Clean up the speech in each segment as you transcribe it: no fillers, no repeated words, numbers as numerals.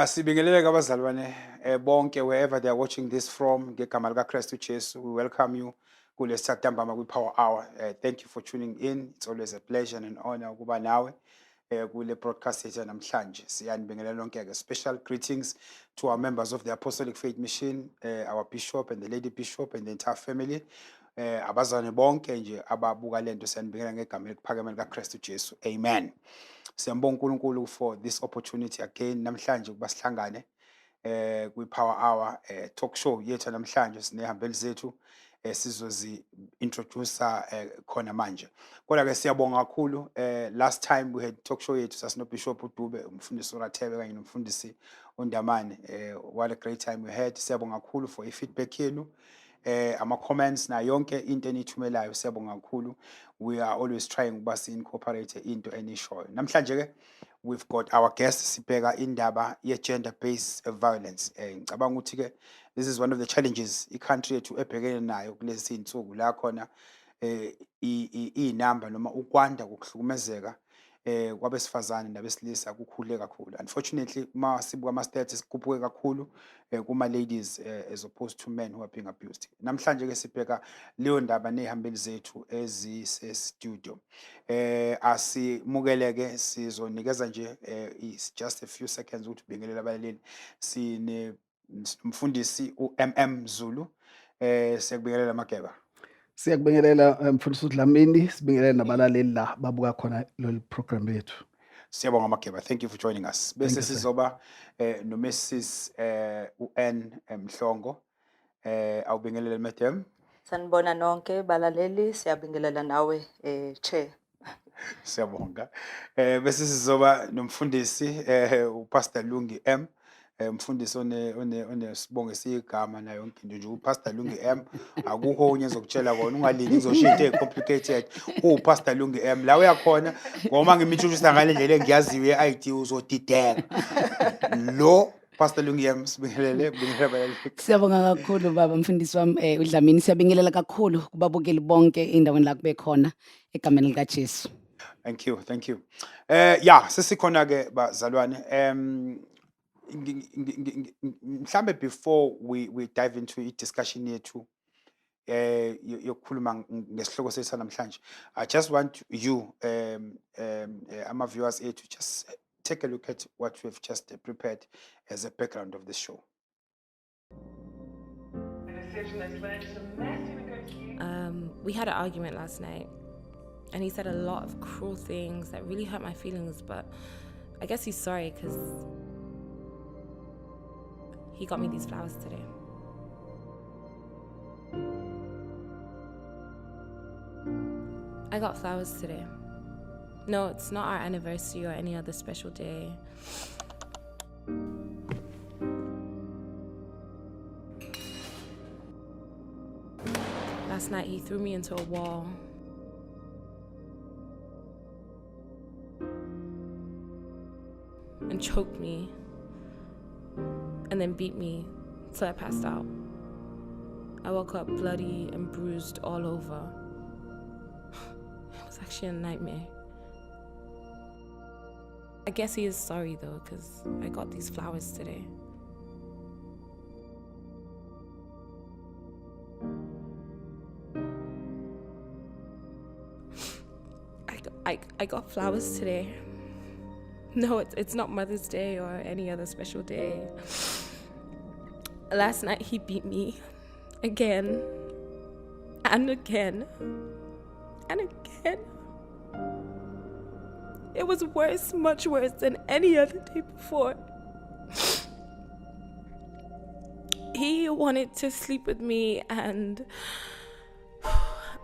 Sibingelele abazalwane bonke wherever they are watching this from, ngegama likaKristu Jesu, we welcome you kulesithathu ntambama kwi-Power Hour. Thank you for tuning in. It's always a pleasure and an honor ukuba nawe kule broadcast yethu namhlanje. Siyanibingelela nonke ke. Special greetings to our members of the Apostolic Faith Mission, our bishop and the lady bishop and the entire family. Abazalwane bonke nje ababuka lento, siyanibingelela ngegama eliphakeme likaKristu Jesu. Amen. Siyambonga uNkulunkulu for this opportunity again namhlanje ukuba sihlangane kwi Power Hour talk show yethu namhlanje. Sinehambeli zethu sizozi introduce khona manje. Kodwa ke siyabonga kakhulu, last time we had talk show yethu sasino Bishop uDube, umfundisi uRathebe kanye nomfundisi uNdamane. What a great time we had. Siyabonga kakhulu for i feedback yenu, ama comments na yonke into enithumelayo. Siyabonga kakhulu. We are always trying ukuba si incorporate into enishoyo. Namhlanje ke we've got our guest, sibheka indaba ye gender based violence. Ngicabanga ukuthi ke this is one of the challenges i-country yethu ebhekene nayo kulezi insuku, la khona inamba noma ukwanda kokuhlukumezeka kwabesifazane nabesilisa kukhule kakhulu. Unfortunately, uma sibuka ama stats, sikhuphuke kakhulu kuma ladies as opposed to men who are being abused. Namhlanje ke sibheka leyo ndaba nezihambeli zethu ezise studio. Asimukeleke, sizonikeza nje is just a few seconds ukuthi ubingelele abalaleli. Sine umfundisi uMM Zulu. Siyakubingelela, Mageba. Siyakubingelela, mfundisi uDlamini, sibingelele nabalaleli la babuka khona lolu program yethu. Siyabonga, Mageba. Thank you for joining us. Bese you, sir. sizoba no Mrs uN Mhlongo. Awubingelele, madam. Sanibona nonke balaleli, siyabingelela nawe chair. Siyabonga. Bese sizoba nomfundisi uPastor Lungi M. Umfundisi one onesibongo esiyigama nayo yonke into nje, uPastor Lungi M. Akukho okunye ezokutshela kona, ungalindi ngizosho into ecomplicated. UPastor Lungi M la uyakhona ngoba ngimintroduce ngale ndlela engiyaziyo ye-ID uzodideka. Lo Pastor Lungi M, sibingelele, bingelela abalaleli. Siyabonga kakhulu, baba mfundisi wami uDlamini. Siyabingelela kakhulu kubabukeli bonke endaweni la kube khona egameni lika Jesu. Thank you, thank you. Yeah, sesikhona ke bazalwane. Mhlambe before we dive into i discussion yethu yokukhuluma ngesihloko sethu namhlanje, I just want you ama viewers ethu just take a look at what we've just prepared as a background of this show. A decision that's led to massive negotiations. We had an argument last night, and he said a lot of cruel things that really hurt my feelings, but I guess he's sorry because he got me these flowers today. I got flowers today. No, it's not our anniversary or any other special day. Last night he threw me into a wall and choked me and then beat me till I passed out. I woke up bloody and bruised all over. It was actually a nightmare. I guess he is sorry though, because I got these flowers today. I got flowers today. No, it's not Mother's Day or any other special day. Last night he beat me again and again and again. It was worse, much worse than any other day before. He wanted to sleep with me and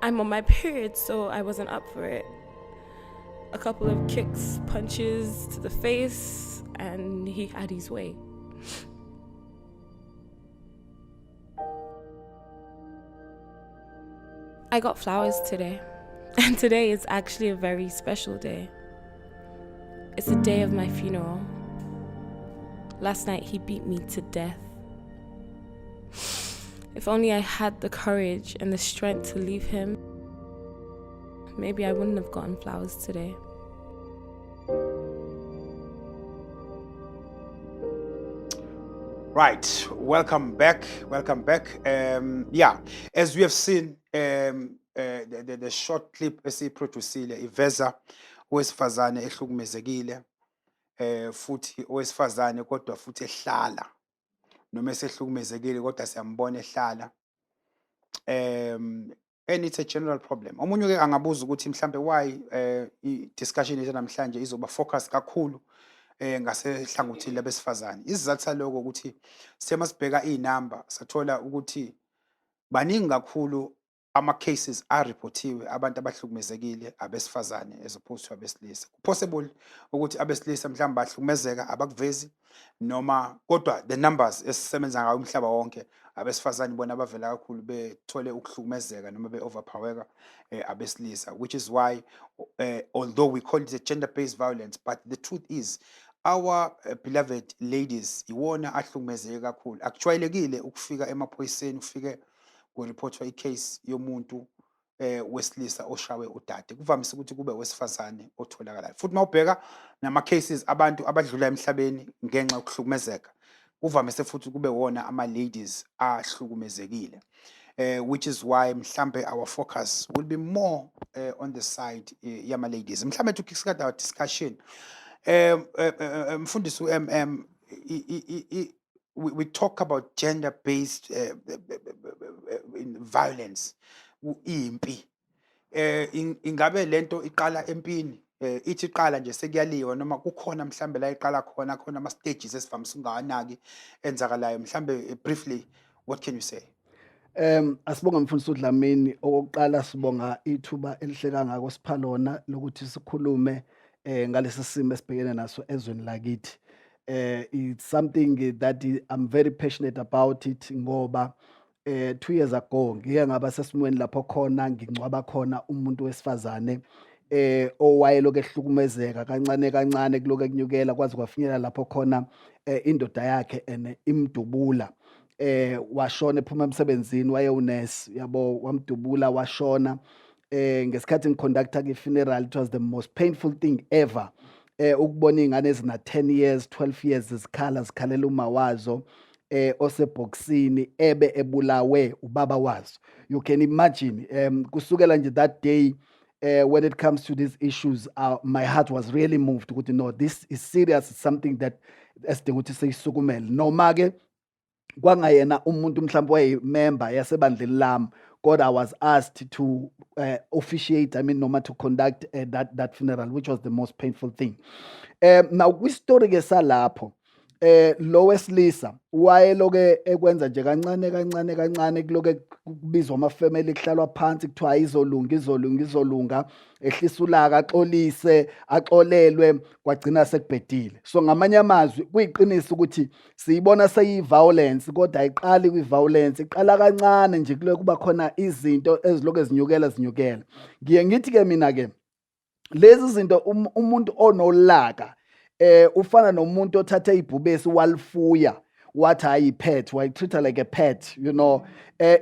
I'm on my period, so I wasn't up for it. A couple of kicks, punches to the face, and he had his way. I got flowers today. And today is actually a very special day. It's the day of my funeral. Last night he beat me to death. If only I had the courage and the strength to leave him, maybe I wouldn't have gotten flowers today. Right, welcome back. Welcome back. Yeah, as we have seen, the short clip esiyiproducile iveza owesifazane ehlukumezekile, futhi owesifazane kodwa futhi ehlala noma esehlukumezekile, kodwa siyambona ehlala. And it's a general problem. Omunye ke angabuza ukuthi mhlambe why i-discussion yethu namhlanje izoba focus kakhulu ngasehlangothini labesifazane. Isizathu saloko ukuthi siyama sibheka iy'namba, sathola ukuthi baningi kakhulu ama-cases areportiwe, abantu abahlukumezekile abesifazane as opposed to abesilisa. Possible ukuthi abesilisa mhlawumbe bahlukumezeka, abakuvezi noma, kodwa the numbers esisebenza ngayo umhlaba wonke, abesifazane bona abavela kakhulu bethole ukuhlukumezeka noma be-overpowereka abesilisa, which is why, although we call it a gender based violence, but the truth is our beloved ladies iwona ahlukumezeke kakhulu. Akujwayelekile ukufika emaphoyiseni, ufike kureportwa icase yomuntu wesilisa oshawe udade. Kuvamise ukuthi kube wesifazane otholakalayo. Futhi mawubheka nama cases abantu abadlula emhlabeni ngenxa yokuhlukumezeka, kuvamise futhi kube wona ama ladies ahlukumezekile, which is why mhlambe our focus will be more on the side yama ladies. Mhlambe to kickstart our discussion, mfundisi uMM, we talk about gender based violence, impi. Ingabe lento iqala empini, ithi iqala nje sekuyaliwa, noma kukhona mhlambe la iqala khona, khona ama stages esivamise ungawanaki enzakalayo? Mhlambe briefly, what can you say? Asibonga, mfundisi uDlamini. Okokuqala sibonga ithuba elihle kangako sipha lona lokuthi sikhulume ngalesi simo esibhekene naso ezweni lakithi. It's something that I'm very passionate about it, ngoba 2 years ago ngike ngaba sesimweni lapho khona ngingcwaba khona umuntu wesifazane owayelokhu ehlukumezeka kancane kancane, kuloku ekunyukela kwaze kwafinyela lapho khona indoda yakhe ene imdubula, washona ephuma emsebenzini. Wayewunesi, yabo, wamdubula washona. Ngesikhathi ngiconducta ke funeral, it was the most painful thing ever ukubona izingane ezina 10 years, 12 years zikhala, zikhalela uma wazo osebhokisini ebe ebulawe ubaba wazo. You can imagine. Kusukela nje that day, when it comes to these issues, my heart was really moved ukuthi no, this is serious. It's something that esidinga ukuthi siyisukumele, noma ke kwangayena umuntu mhlawumbe wayemember yasebandleni lami, kodwa I was asked to officiate, I mean, noma to conduct that funeral, which was the most painful thing. Now kwistory ke salapho, lo wesilisa wayeloke ekwenza nje kancane kancane kancane, kuloke kubizwa ama-family, kuhlalwa phansi, kuthiwa izolunga, izolunga, izolunga, ehlisa ulaka, axolise, axolelwe, kwagcina sekubhedile. So ngamanye amazwi, kuyiqiniso ukuthi siyibona seyi-violence, kodwa ayiqali kwi-violence, iqala kancane nje, kuloke kuba khona izinto ezilokhu ezinyukela zinyukela. Ngiye ngithi-ke mina-ke lezi zinto, umuntu onolaka ufana nomuntu othathe ibhubesi walifuya, wathi hayi, pet, wayitreat like a pet.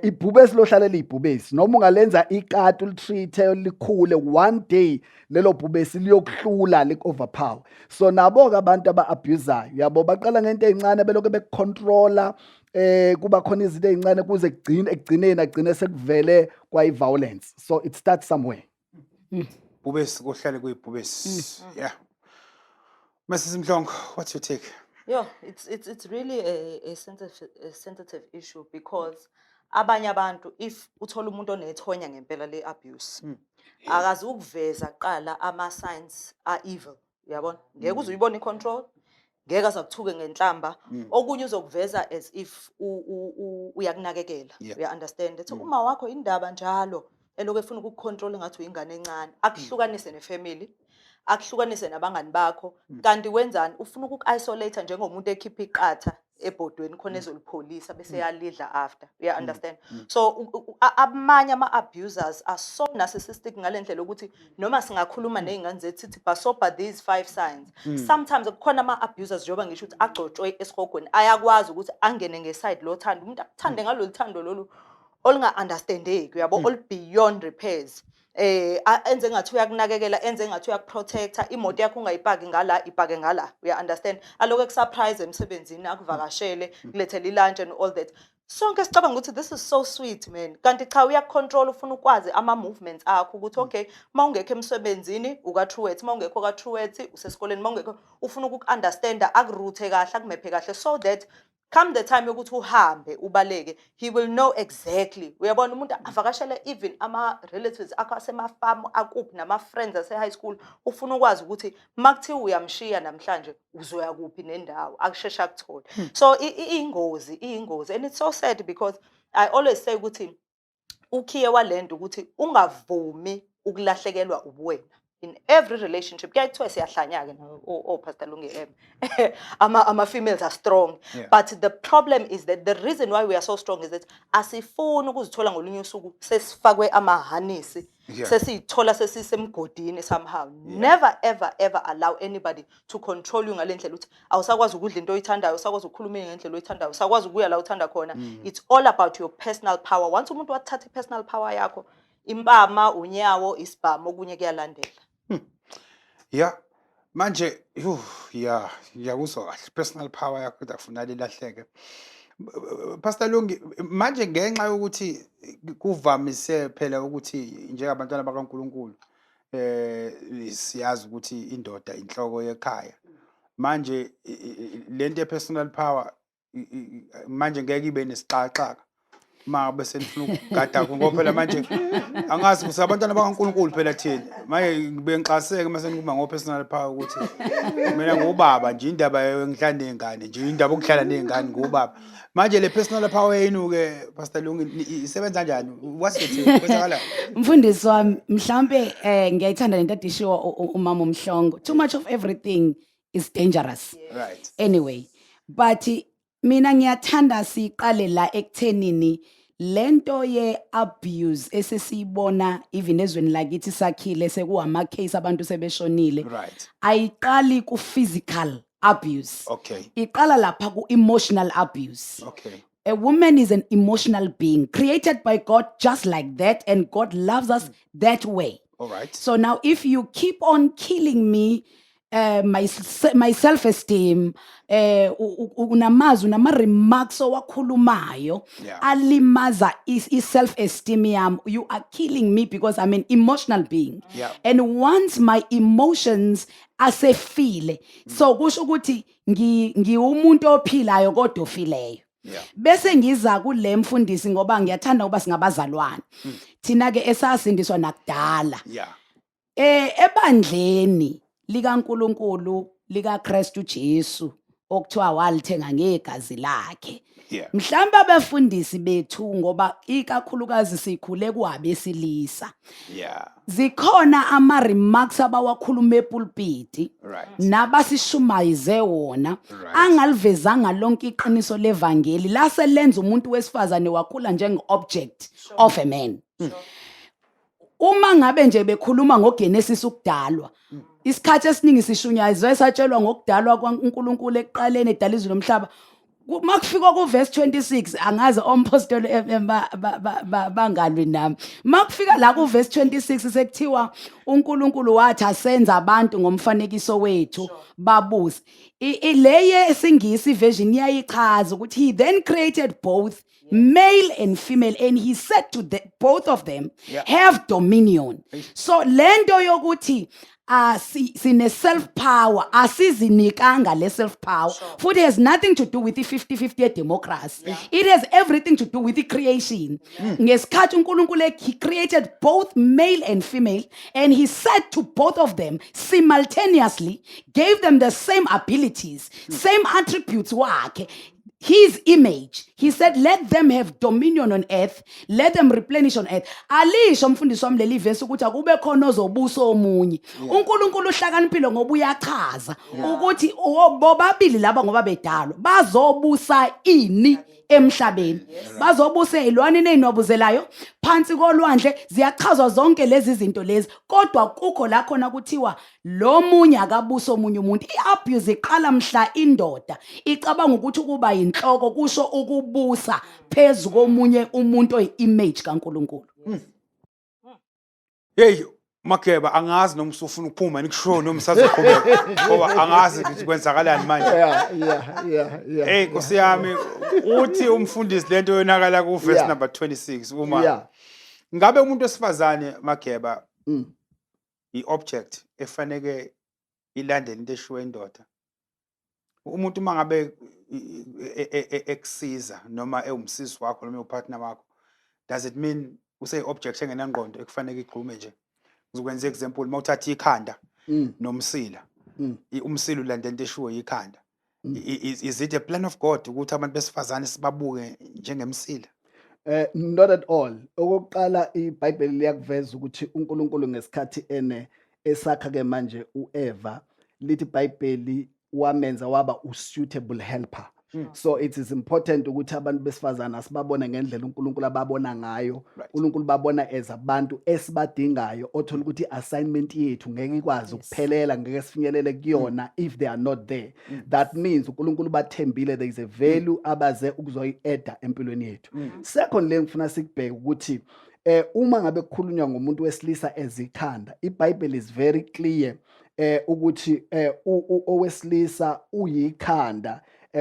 Ibhubesi lohlalela ibhubesi, noma ungalenza ikati, ulitreat likhule, one day lelo bhubesi liyokuhlula, lik-overpower. So nabo ke abantu aba-abusayo, yabo, baqala ngento ey'ncane, belokhu bekucontrola, kuba khona izinto ey'ncane kuze kugcine ekugcineni agcine sekuvele kwayi-violence. So it starts somewhere. Bhubesi kuhlale kuyibhubesi. Yeah, Mrs Mhlongo, what's your take? Yeah, it's really a sensitive issue because abanye abantu, if uthola umuntu onethonya ngempela le abuse, akazi ukuveza kuqala ama signs are evil, uyabona? Ngeke uze uyibone i-control, ngeke aze akuthuke ngenhlamba, okunye uzokuveza as if uyakunakekela. Uya understand? Ethi uma wakho indaba njalo elokhu efuna ukukucontrol ngathi uyingane encane, akuhlukanise nefamily, akuhlukanise nabangani bakho, kanti wenzani? Ufuna ukuku-isolate njengomuntu ekhipha iqatha. Ebhodweni khona ezolipholisa bese yalidla after, uya understand? So amanye ama-abusers are so narcissistic ngale ndlela ukuthi noma singakhuluma ney'ngane zethu sithi basobha these five signs, sometimes kukhona ama-abusers, njengoba ngisho ukuthi agcotshwe esihogweni, ayakwazi ukuthi angene nge-side lothando, umuntu akuthande ngalolu thando lolu olunga-understandeki, uyabo, olu-beyond repairs, enze ngathi uyakunakekela, enze ngathi uyakuprotecta, imoto yakho ungayipaki ngala, ipake ngala, uya understand? Aloku ekusurprise emsebenzini, akuvakashele, kulethele ilunch and all that. Sonke sicabanga ukuthi this is so sweet, man, kanti cha, uyakucontrol, ufuna ukwazi ama-movements akho ukuthi okay, uma ungekho emsebenzini uka-Truworths, uma ungekho ka-Truworths usesikoleni, uma ungekho ufuna ukuku-understanda, akuruthe kahle, akumephe kahle, so that come the time yokuthi uhambe ubaleke, he will know exactly, uyabona? Umuntu avakashele even ama-relatives akho asemafamu akuphi, nama-friends ase-high school, ufuna ukwazi ukuthi uma kuthiwa uyamshiya namhlanje uzoya kuphi nendawo, akusheshe akuthole. So iyingozi, iyingozi, and it's so sad because I always say ukuthi ukhiye walento ukuthi ungavumi ukulahlekelwa ubuwena in every relationship. Kuyaye kuthiwe siyahlanya-ke, o-Pastor Lungi, ama-females are strong, but the problem is that the reason why we are so strong is that asifuni ukuzithola ngolunye usuku sesifakwe amahanisi, sesiyithola sesisemgodini somehow. Never ever ever allow anybody to control you ngale ndlela ukuthi awusakwazi ukudla into oyithandayo, awusakwazi ukukhuluma ngendlela oyithandayo, awusakwazi ukuya la uthanda khona. It's all about your personal power. Once umuntu wathatha i-personal power yakho, impama, unyawo, isibhamu, okunye kuyalandela. Ya, manje ya, ngiyakuzwa kahle, personal power yakho kodwa kufuneka ilahleke. Pastor Lungi, manje ngenxa yokuthi kuvamise phela ukuthi njengabantwana bakaNkulunkulu siyazi ukuthi indoda inhloko yekhaya. Manje lento ye-personal power manje ngeke ibe nesixakaxaka ma bese nifuna ukugada, ngoba phela manje angazi ukuthi abantwana bakaNkulunkulu phela thina manje bengixaseke mase nikuma ngo-personal power ukuthi mina ngubaba nje, indaba ngihlala ney'ngane nje, indaba yokuhlala ney'ngane ngubaba. Manje le personal power yenu-ke, Pastor Lungi, isebenza kanjani? What's the take? Kwenzakalani? Mfundisi wami, mhlambe ngiyayithanda lento adishiwa umama uMhlongo, too much of everything is dangerous. Anyway, but mina ngiyathanda siqale la ekuthenini lento ye abuse esesiyibona even ezweni lakithi sakhile sekuwama case, abantu sebeshonile, ayiqali ku physical abuse, iqala lapha ku emotional abuse. A woman is an emotional being created by God just like that, and God loves us that way. All right. So now, if you keep on killing me, my self-esteem, unamazwi, unama-remarks owakhulumayo alimaza i-self-esteem yami, you are killing me because I'm an emotional being. And once my emotions asefile, so kusho ukuthi ngiwumuntu ophilayo kodwa ofileyo. Bese ngiza kule mfundisi, ngoba ngiyathanda ukuba singabazalwane thina ke esasindiswa nakudala. Ebandleni likaNkulunkulu likaKristu Jesu okuthiwa walithenga ngegazi lakhe. Mhlawumbe abafundisi bethu, ngoba ikakhulukazi sikhule kwabesilisa. Zikhona ama remarks abawakhuluma epulpiti nabasishumayize wona angalivezanga lonke iqiniso levangeli, lase lenza umuntu wesifazane wakhula njenge object of a man. Uma ngabe nje bekhuluma ngoGenesis, ukudalwa, isikhathi esiningi sishunyayizwe satshelwa ngokudalwa kwaNkulunkulu ekuqaleni edala izulu nomhlaba. Makufika ku-verse 26, angaze ompostoli bangalwi nami, makufika la ku-verse 26 sekuthiwa uNkulunkulu wathi asenza abantu ngomfanekiso wethu babuse. Leye esingisi version iyayichaza ukuthi he then created both male and female and he said to the, both of them, have dominion. So lento yokuthi sine self power, asizinikanga le self power futhi has nothing to do with the 50-50 democracy. It has everything to do with the creation. Ngesikhathi uNkulunkulu he created both male and female and he said to both of them simultaneously, gave them the same abilities, same attributes wakhe. His image. He said, "Let them have dominion on earth, let them replenish on earth." Alisho, mfundisi wami, leli verse ukuthi akube khona ozobusa omunye. UNkulunkulu uhlakaniphile ngoba uyachaza ukuthi bobabili laba, ngoba bedalwa, bazobusa ini emhlabeni? Bazobusa ezilwaneni ezinwabuzelayo phansi kolwandle. Ziyachazwa zonke lezi zinto lezi, kodwa kukho la khona kuthiwa lo munye akabusa omunye umuntu. I-abuse iqala mhla indoda icabanga ukuthi ukuba yinhloko kusho ukubusa phezu komunye umuntu oyi-image kaNkulunkulu. Hey Mageba, angazi noma usufuna ukuphuma nikusho noma usazoqhubeka, ngoba angazi ukuthi kwenzakalani manje. Hey Nkosi yami, uthi umfundisi lento yonakala ku verse number 26 uma ngabe umuntu wesifazane, Mageba, i-object efaneke ilandele into eshiwo indoda. Umuntu uma ngabe ekusiza noma ewumsisi wakho noma ewupartner wakho, does it mean useyi-object engenangqondo ekufanele igxume nje? Ngizokwenza example: uma uthatha ikhanda nomsila, umsila ulandela into eshiwo yikhanda. Is it a plan of God ukuthi abantu besifazane sibabuke njengemsila? Not at all. Okokuqala, iBhayibheli liyakuveza ukuthi uNkulunkulu ngesikhathi ene esakha ke manje uEva, lithi iBhayibheli wamenza waba u-suitable helper. So it is important ukuthi abantu besifazana sibabone ngendlela uNkulunkulu ababona ngayo. uNkulunkulu babona as abantu esibadingayo, othola ukuthi i-assignment yethu ngeke ikwazi ukuphelela, ngeke sifinyelele kuyona if they are not there. That means uNkulunkulu bathembile, there is a value abaze ukuzoyi-adda empilweni yethu. Secondly, ngifuna sikubheke ukuthi uma ngabe kukhulunywa ngomuntu wesilisa ezikhanda, iBhayibheli is very clear ukuthi owesilisa uyikhanda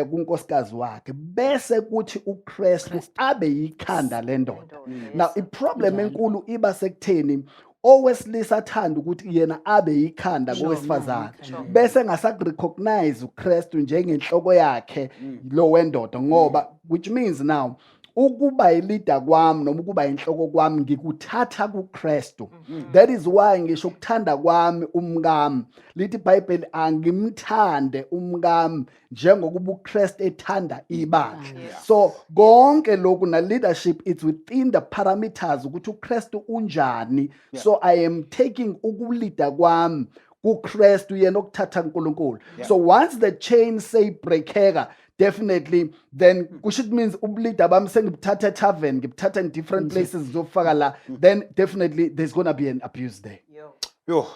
kunkosikazi wakhe, bese kuthi uKristu abe yikhanda lendoda. Now iproblem enkulu iba sekutheni owesilisa athanda ukuthi yena abe yikhanda kowesifazane, bese engasakurecognize uKristu njengenhloko yakhe lo wendoda, ngoba which means now ukuba ileader kwami noma ukuba inhloko kwami ngikuthatha kuKristu. That is why ngisho ukuthanda kwami umkami, lithi iBhayibheli angimthande umkami njengokuba uKristu ethanda ibandla. So konke lokhu na leadership, it's within the parameters ukuthi uKristu unjani. So I am taking ukuleada kwami kuKristu, yena okuthatha uNkulunkulu. So once the chain say breakeka, definitely then kusho it means ubuleader bami sengibuthatha tavern, ngibuthatha in different places, ngizofaka la, then definitely there's going to be an abuse there. Yo. Yo,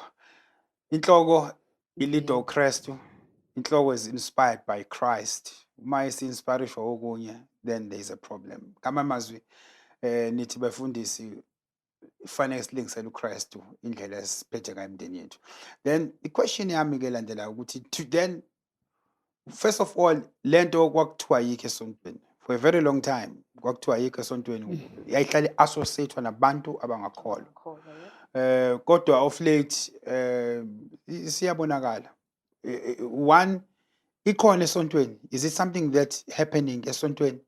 inhloko ileadwa uKristu. Inhloko is inspired by Christ. Uma isi-inspirishwa okunye, then there is a problem. Ngamanye amazwi, nithi befundisi kufanele silingisele uKristu indlela esiphethe ngayo imindeni yethu. Then i-question yami ke landela ukuthi to then, first of all, lento kwakuthiwa yikho esontweni for a very long time, kwakuthiwa yikho esontweni, yayihlale associated nabantu abangakholwa. Kholwa, yeah. Kodwa of late siyabonakala. One, ikhona esontweni? Is it something that happening esontweni?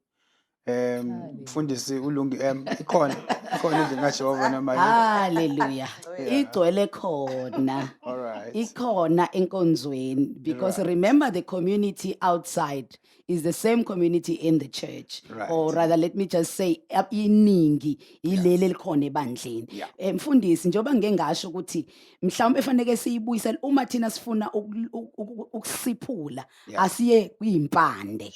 Mfundisi uLungi, ikhona endlini kaJehova noma yini? Hallelujah. Igcwele khona. All right. Ikhona enkonzweni because remember, the community outside is the same community in the church. Or rather, let me just say, iningi ileli elikhona ebandleni. Mfundisi, njengoba ngike ngasho ukuthi mhlawumbe faneke siyibuyisele uma thina sifuna ukusiphula, asiye kwimpande.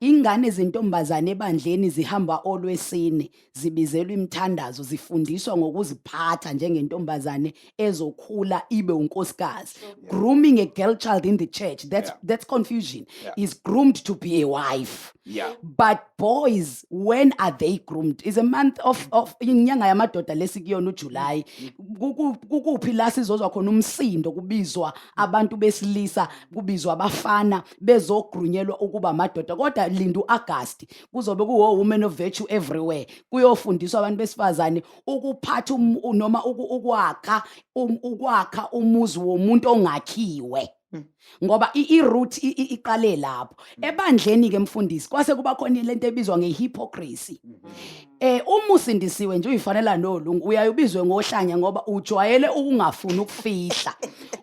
Ingane zintombazane ebandleni zihamba olwesine, zibizelwa imithandazo, zifundiswa ngokuziphatha njengentombazane ezokhula ibe unkosikazi. Grooming a girl child in the church, that's that's confusion. Is groomed to be a wife. But boys, when are they groomed? Is a month of inyanga yamadoda lesikuyona uJuly. Kukuphi la sizozwa khona umsindo kubizwa abantu besilisa, kubizwa abafana bezogrunyelwa ukuba amadoda? Kodwa linda uAugust, kuzobe kuwo women of virtue everywhere, kuyofundiswa abantu besifazane ukuphatha noma ukwakha umuzi womuntu ongakhiwe, ngoba i-root iqale lapho ebandleni ke, mfundisi. Kwase kuba khona lento ebizwa ngehypocrisy. Uma usindisiwe nje uyifanela nolungu, uyaye ubizwe ngohlanya ngoba ujwayele ukungafuni ukufihla.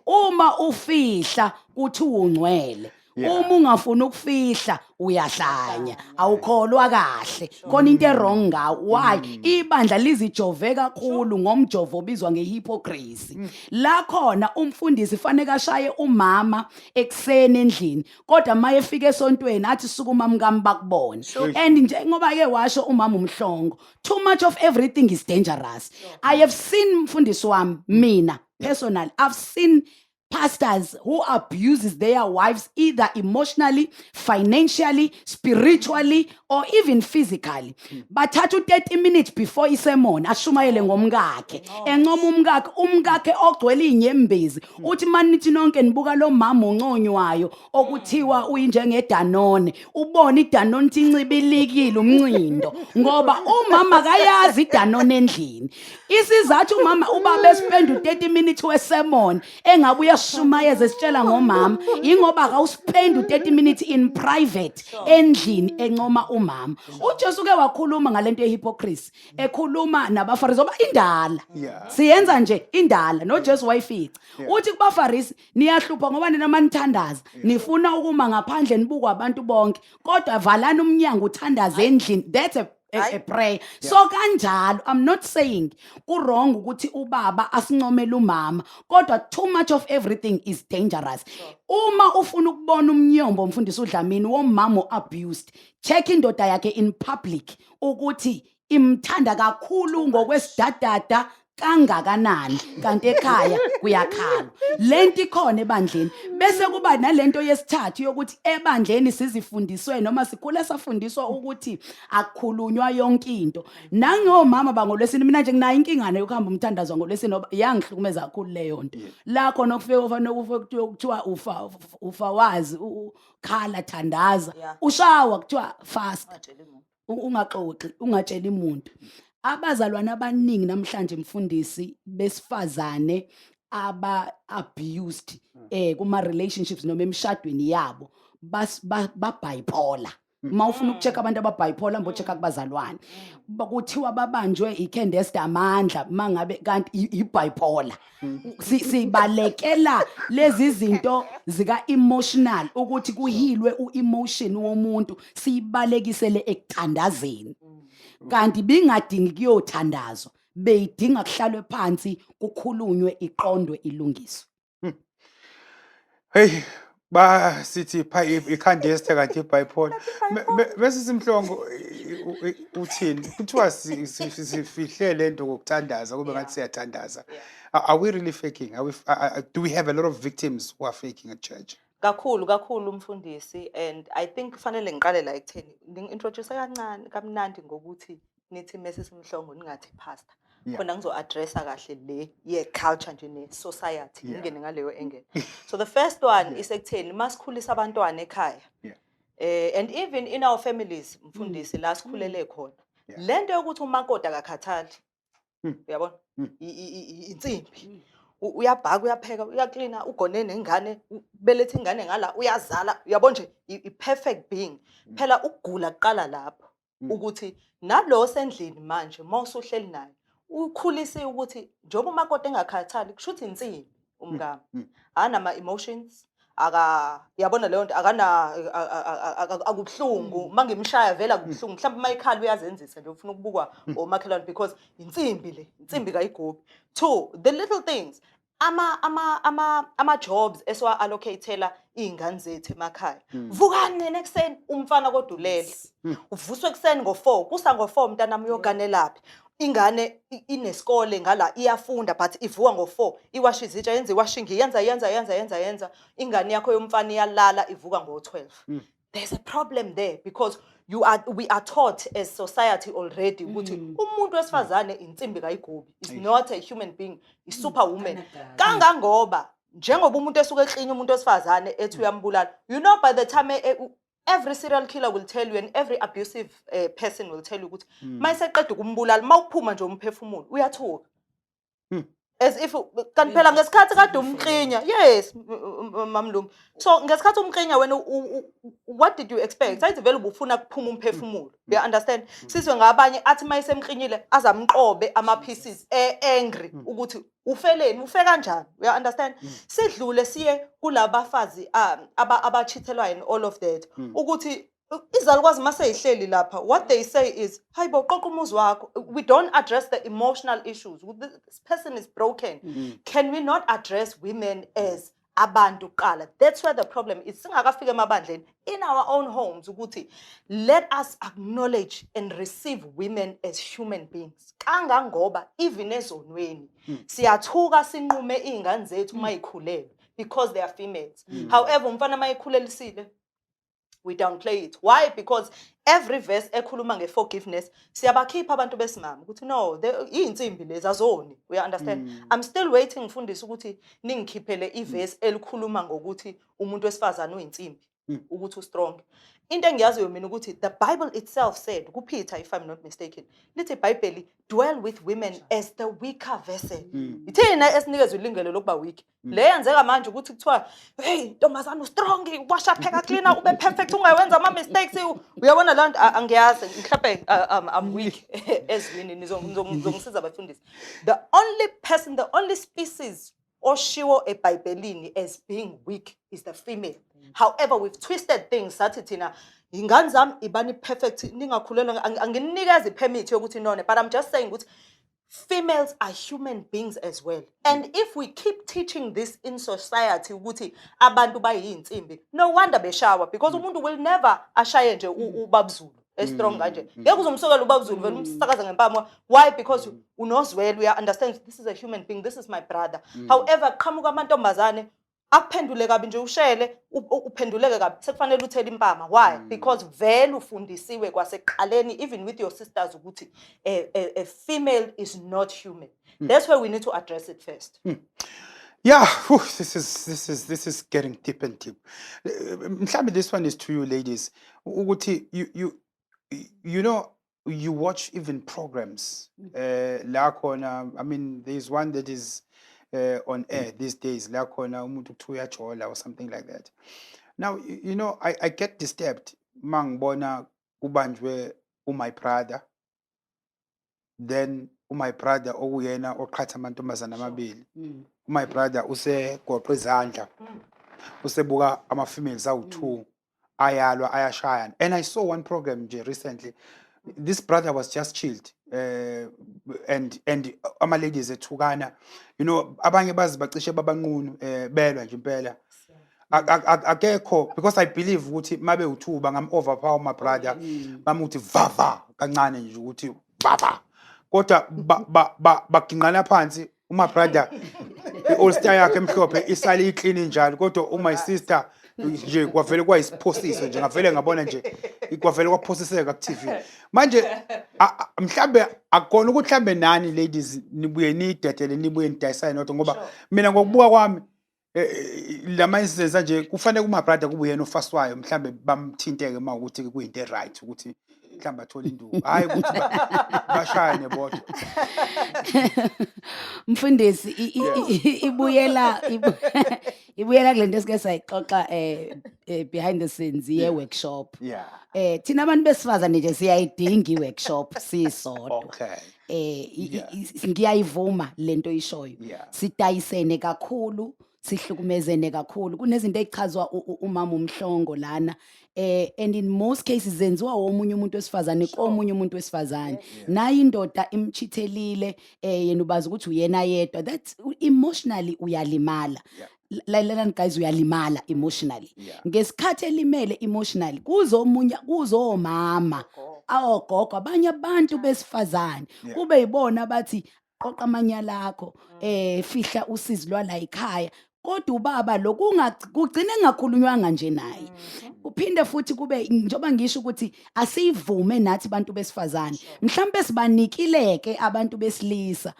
Uma ufihla kuthi ungcwele. Uma ungafuni ukufihla, uyahlanya, awukholwa kahle, khona into e-wrong ngawe. Why? Ibandla lizijove kakhulu ngomjovo obizwa nge-hypocrisy. La khona umfundisi fanele ashaye umama ekuseni endlini, kodwa uma efika esontweni athi, "Sukuma mkami, bakubone." And njengoba ke washo umama uMhlongo, too much of everything is dangerous. I have seen, mfundisi wami, mina personally, I've seen pastors who abuses their wives either emotionally, financially, spiritually or even physically. Bathatha u-30 minutes before i-sermon, ashumayele ngomkakhe, encoma umkakhe, umkakhe ogcwele inyembezi. Uthi manithi nonke nibuka lo mama onconywayo okuthiwa uyinjengeDanone, ubone iDanone ithi incibilikile umncindo, ngoba umama kayazi iDanone endlini. Isizathu umama, ubaba e-spend u-30 minutes we-sermon engabe uyashumayeza esitshela ngomama, ingoba akawu-spend u-30 minutes in private endlini encoma umama. UJesu ke wakhuluma ngalento ye-hypocrisy ekhuluma nabaFarisi, ngoba indala siyenza nje indala, noJesu wayifica. Uthi kubaFarisi, "Niyahlupha ngoba nina manithandaza nifuna ukuma ngaphandle nibukwa abantu bonke, kodwa valani umnyango uthandaze endlini." That's a prayer. So kanjalo, I'm not saying ku wrong ukuthi ubaba asincomele umama, kodwa too much of everything is dangerous. Uma ufuna ukubona umnyombo, mfundisi uDlamini, womama abused, check indoda yakhe in public ukuthi imthanda kakhulu ngokwesidadada kangakanani, kanti ekhaya kuyakhalwa. Lento ikhona ebandleni. Bese kuba nalento yesithathu yokuthi ebandleni sizifundiswe noma sikhule safundiswa ukuthi akukhulunywa yonke into nangomama bangolwesine. Mina nje nginayo inkingane yokuhamba umthandazo ngolwesine, ngoba yangihlukumeza kakhulu leyo nto. La khona okufika kufanele kufe kuthiwa ufa ufa wazi khala, thandaza, ushawa kuthiwa fast, Ungatsheli muntu. Ungaxoxi, ungatsheli umuntu. Abazalwane abaningi namhlanje, mfundisi, besifazane aba abused kuma relationships noma emshadweni yabo ba bipolar. Uma ufuna uku-check abantu aba bipolar, mbo check kubazalwane. Kuthiwa babanjwe ikhendesta amandla, mangabe kanti i-bipolar. Sibalekela lezi zinto zika emotional, ukuthi kuhilwe u-emotion womuntu, siyibalekisele ekuthandazeni, kanti bingadingi kuyothandazwa, beyidinga kuhlalwe phansi, kukhulunywe, iqondwe, ilungiswe. Hey, ba sithi pha ikhandesta kanti i-bipolar. Bese simhlongo uthini? Kuthiwa sifihle lento ngokuthandaza, kube ngathi siyathandaza. Are we really faking? Are we do we have a lot of victims who are faking at church? Kakhulu kakhulu, umfundisi, and I think kufanele ngiqale la ekutheni ngi-introduce kancane kamnandi ngokuthi nithi mese simhlongo, ningathi pastor. Khona ngizo-addressa kahle le ye-culture nje ne-society, ngingene ngaleyo angle. So the first one isekutheni masikhulisa abantwana ekhaya, and even in our families, mfundisi, la sikhulele khona, lento yokuthi umakoti akakhathali, uyabona, insimbi. Uyabhaka, uyapheka, uyaklina, ugone nengane, ubeletha ingane ngala, uyazala, uyabona nje, i-perfect being. Phela ukugula kuqala lapho, ukuthi nalo sendlini manje mawusuhleli naye ukhulise ukuthi njengoba umakoti engakhathali, kusho ukuthi insimbi umkami, anama emotions, aka yabona leyo nto, akana akubuhlungu mangimshaya, vele akubuhlungu. Mhlawumbe uma ikhala uyazenzisa nje, ufuna ukubukwa omakhelwane, because insimbi le, insimbi kayigobi. Two, the little things, ama jobs esiwa allocatela iy'ngane zethu emakhaya. Vukani nina ekuseni, umfana kodwa ulele, uvuswe ekuseni ngo-4 kusa, ngo-4, mntanami uyoganelaphi? Ingane inesikole ngala, iyafunda, but ivuka ngo-4, iwasha izitsha, yenza i-washing, yenza yenza yenza yenza yenza. Ingane yakho yomfana iyalala, ivuka ngo-12. There's a problem there, because you are we are taught as society already ukuthi umuntu wesifazane insimbi kayigobi, is not a human being, is superwoman. Kangangoba njengoba umuntu esuke eklinya umuntu wesifazane ethi uyambulala, by the time every serial killer will tell you and every abusive person will tell you ukuthi mayeseqeda ukumbulala, mawuphuma nje umphefumulo uyathuka. As if kanti phela ngesikhathi kade umklinya, yes, mamlungu, so ngesikhathi umklinya wena what did you expect? Ayithi vele ubufuna kuphuma umphefumulo, you understand? Sizwe ngabanye athi uma esemklinyile azamqobe ama-pieces, e-angry ukuthi ufeleni, ufe kanjani, you understand? Sidlule siye kulabafazi abachithelwayo and all of that, ukuthi izalukwazi mase yihleli lapha, what they say is, "Hayi bo, qoqa umuzi wakho." We don't address the emotional issues. This person is broken. Can we not address women as abantu kuqala? That's where the problem is, singakafika emabandleni, in our own homes, ukuthi let us acknowledge and receive women as human beings, kangangoba even ezonweni siyathuka, sinqume iy'ngane zethu uma yikhulelwe because they are females. However, umfana uma ekhulelisile, we downplay it. Why? Because every verse ekhuluma nge-forgiveness, siyabakhipha abantu besimame ukuthi no, iy'nsimbi lezi azoni, we understand. I'm still waiting, mfundisi, ukuthi ningikhiphele ivesi elikhuluma ngokuthi umuntu wesifazane uyinsimbi, ukuthi ustrong. Into engiyaziyo mina ukuthi the Bible itself said kuPeter, if I'm not mistaken, lithi iBhayibheli, "Dwell with women as the weaker vessel." Ithina esinikezwe ilungelo lokuba weak. Le yenzeka manje ukuthi kuthiwa, "Hey ntombazane, ustrong, washa, pheka, cleaner, ube perfect, ungawenza ama mistakes." Uyabona la nto, angiyazi mhlawumbe I'm weak ezwini, nizongisiza abafundisi. The only person, the only species oshiwo eBhayibhelini as being weak is the female. However, we've twisted things, sathi thina, "Ingane zami, ibani perfect, ningakhulelwa." Angininikeza ipermit yokuthi none, but I'm just saying ukuthi females are human beings as well, and if we keep teaching this in society ukuthi abantu bayinsimbi, no wonder beshawa, because umuntu will never ashaye nje ubabzulu estrong kanje. Ngeke uzomsukela ubabzulu, vele umsakaza ngempama. Why? Because unozwelo, uya understand this is a human being, this is my brother. However, qhamuka amantombazane akuphendule kabi nje, ushele uphenduleke kabi, sekufanele uthele impama. Why? Because vele ufundisiwe kwasekuqaleni, even with your sisters, ukuthi a female is not human. That's where we need to address it first. Yeah, whew, this is getting deep and deep. Mhlambe this one is to you ladies. Ukuthi you watch even programs la khona, I mean, there's one that is on air these days la khona umuntu kuthiwa uyajola or something like that. Now I get disturbed mangibona kubanjwe my brother, then my brother okuyena oqhatha amantombazana amabili, my brother usegoqa izandla, usebuka ama-females awu-two ayalwa, ayashayana. And I saw one program nje recently, this brother was just chilled, and ama-ladies ethukana, abanye bazi bacishe babanqunu, belwa nje impela. Akekho, because I believe ukuthi mabe u-two bangam-overpower my brother, bamuthi vava kancane nje ukuthi vava, kodwa baginqana phansi. Uma brother i-all star yakhe emhlophe isale iclean njalo, kodwa uma sister nje kwavele kwayisiphosiso nje, ngavele ngabona nje kwavele kwaphosiseka ku-TV. Manje mhlambe akukona ukuthi mhlambe nani ladies nibuye niyidedele, nibuye nidayisane nodwa, ngoba mina ngokubuka kwami lama incidents anje kufanele kuma brother kube uyena ofaswayo, mhlambe bamthinteke uma ukuthi kuyinto e-right ukuthi mhlambe athole induku, hhayi ukuthi bashayane bodwa. Mfundisi, ibuyela kule nto esike sayixoxa behind the scenes ye workshop. Thina abantu besifazane nje siyayidinga i-workshop sisodwa. Ngiyayivuma lento oyishoyo. Sidayisene kakhulu, sihlukumezene kakhulu. Kunezinto ezichazwa umama uMhlongo lana, and in most cases zenziwa omunye umuntu wesifazane komunye umuntu wesifazane. Nayi indoda imchithelile, yena ubazi ukuthi uyena yedwa, that emotionally uyalimala. Lalelani guys, uyalimala emotionally. Ngesikhathi elimele emotionally, kuzomunye kuzomama, awogogo, abanye abantu besifazane kube yibona abathi, "Qoqa amanyala akho, fihla usizi lwala ekhaya." Kodwa ubaba lo kugcine engakhulunywanga nje naye. Uphinde futhi kube njengoba ngisho ukuthi asiyivume nathi bantu besifazane, mhlambe sibanikileke abantu besilisa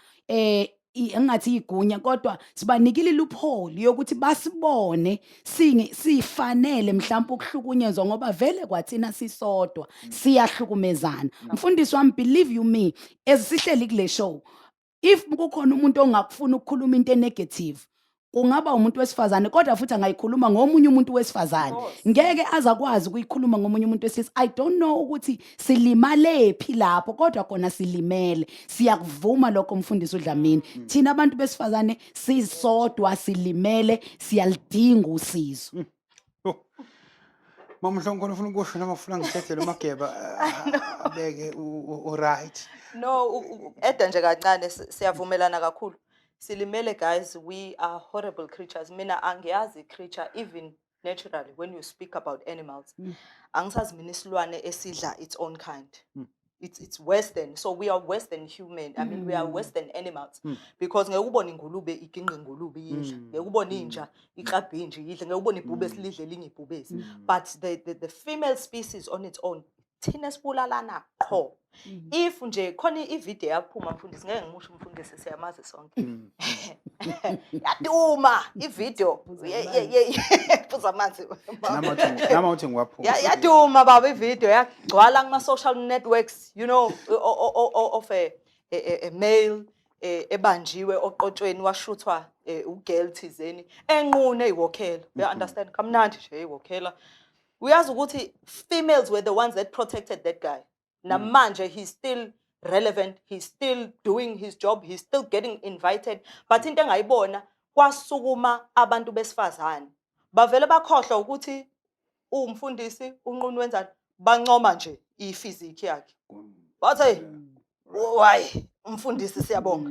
engathi igunya, kodwa sibanikile iloophole yokuthi basibone singe sifanele mhlawumbe ukuhlukunyezwa, ngoba vele kwathina sisodwa siyahlukumezana. Mfundisi wami, believe you me, ezisihleli kule show. If kukhona umuntu ongakufuna ukukhuluma into enegative, kungaba umuntu wesifazane, kodwa futhi angayikhuluma ngomunye umuntu wesifazane, ngeke aze akwazi ukuyikhuluma ngomunye umuntu wesilisa. I don't know ukuthi silimalephi lapho, kodwa kona silimele, siyakuvuma lokho, mfundisi uDlamini. Thina abantu besifazane sisodwa silimele, siyalidinga usizo. Yo. Mama Mhlongo, ufuna ukusho noma ufuna ngithethele uMageba abeke u-right? No, eda nje kancane, siyavumelana kakhulu. Silimele, guys, we are horrible creatures. Mina angiyazi creature, even naturally when you speak about animals. Angisazi mina isilwane esidla its own kind. It's worse than, so we are worse than human. I mean, we are worse than animals. Because ngeke ubone ingulube iginqe ingulube iyidla. Ngeke ubone inja iklabhe inja iyidla. Ngeke ubone ibhubesi lidle elinye ibhubesi. But the female species on its own, thina sibulalana qho. If nje khona ivideo yaphuma, mfundisi, ngeke ngimusho umfundisi, siyamazi sonke. Yaduma ivideo. Phuza amanzi. Nama uthi ngiwaphuma. Yaduma baba ivideo, yagcwala kuma social networks of a male ebanjiwe oqotshweni, washuthwa ugirl thizeni enqune eyiwokhela. You understand? Kamnandi nje eyiwokhela. Uyazi ukuthi females were the ones that protected that guy. Namanje he's still relevant, he's still doing his job, he's still getting invited. But into engayibona, kwasukuma abantu besifazane. Bavele bakhohlwa ukuthi uwumfundisi, unqunu, wenzani, bancoma nje iphysique yakhe. Bathi, "Why, umfundisi, siyabonga.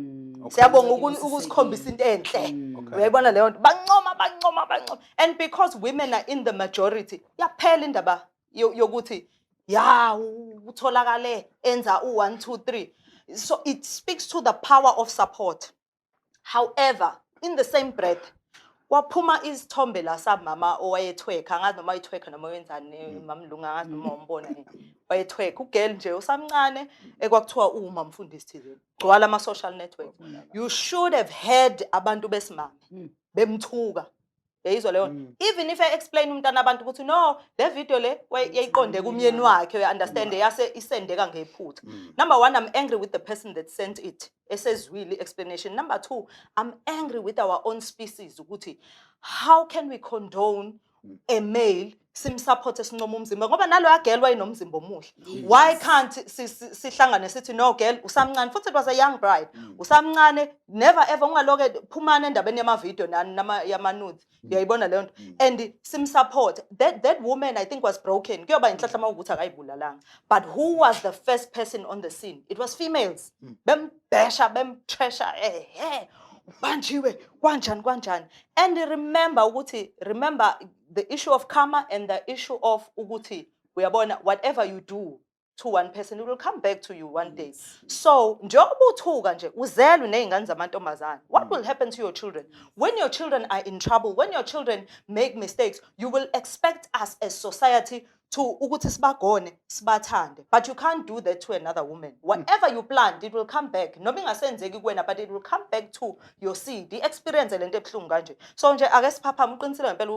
Siyabonga ukusikhombisa into enhle." Uyayibona leyo nto? Bancoma, bancoma, bancoma. And because women are in the majority, yaphela indaba yokuthi ya utholakale enza u1 2 3. So it speaks to the power of support. However, in the same breath, kwaphuma isithombe la samama owayethwekha, angazi noma wayethwekha noma wenzani, mamlunga, angazi noma wambona yini. Wayethwekha ugirl nje usamncane ekwakuthiwa uma mfundisi thizeni. Gcwala ama social networks. You should have heard abantu besimame bemthuka. Yayizwa leyo nto. Even if I explain umntana abantu ukuthi no, le video le yayiqonde kumyeni wakhe, you understand, yase isendeka ngephutha. Number one, I'm angry with the person that sent it. Esezwile explanation. Number two, I'm angry with our own species ukuthi how can we condone a male, simsupport, sincoma umzimba, ngoba naloya girl wayenomzimba omuhle. Why can't sihlangane sithi, "No girl, usamncane," futhi it was a young bride, "usamncane, never ever ungaloke phumana endabeni yama-video nani yama nudes." Uyayibona leyo nto? And simsupport that woman. I think was broken. Kuyoba inhlahla uma ukuthi akayibulalanga, but who was the first person on the scene? It was females, bembhesha, bemtresha, eh ubanjiwe kanjani kanjani. And remember ukuthi, remember the issue of karma and the issue of ukuthi, uyabona, whatever you do to one person, it will come back to you one day. So njengoba uthuka nje uzelwe ney'ngane zamantombazane, what will happen to your children when your children are in trouble, when your children make mistakes? You will expect us as society to ukuthi sibagone, sibathande, but you can't do that to another woman. Whatever you plant, it will come back, noma ingasenzeki kuwena, but it will come back to your seed. I-experience lento ebuhlungu kanje. So nje ake siphaphame. Uqinisile ngempela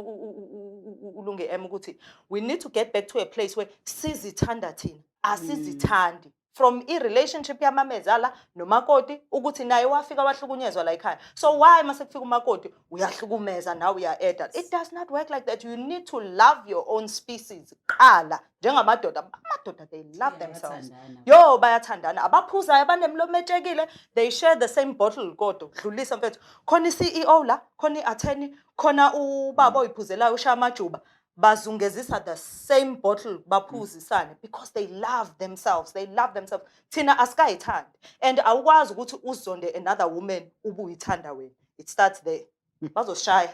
uLunge M ukuthi we need to get back to a place where sizithanda thina. Asizithandi from i-relationship yamamezala nomakoti, ukuthi naye wafika wahlukunyezwa la ekhaya. So why mase kufika umakoti uyahlukumeza nawe, uya-eda? It does not work like that. You need to love your own species qala. Njengamadoda, amadoda, they love themselves. Bayathandana. Yo, bayathandana, abaphuzayo, abanemlomo etshekile, they share the same bottle. Kodwa dlulisa mfethu, khona i-CEO la, khona i-attorney, khona ubaba oyiphuzelayo, ushaya amajuba, bazungezisa the same bottle, baphuzisane because they love themselves. They love themselves. Thina asikayithandi, and awukwazi ukuthi uzonde another woman ubuyithanda wena. It starts there. Bazosishaya.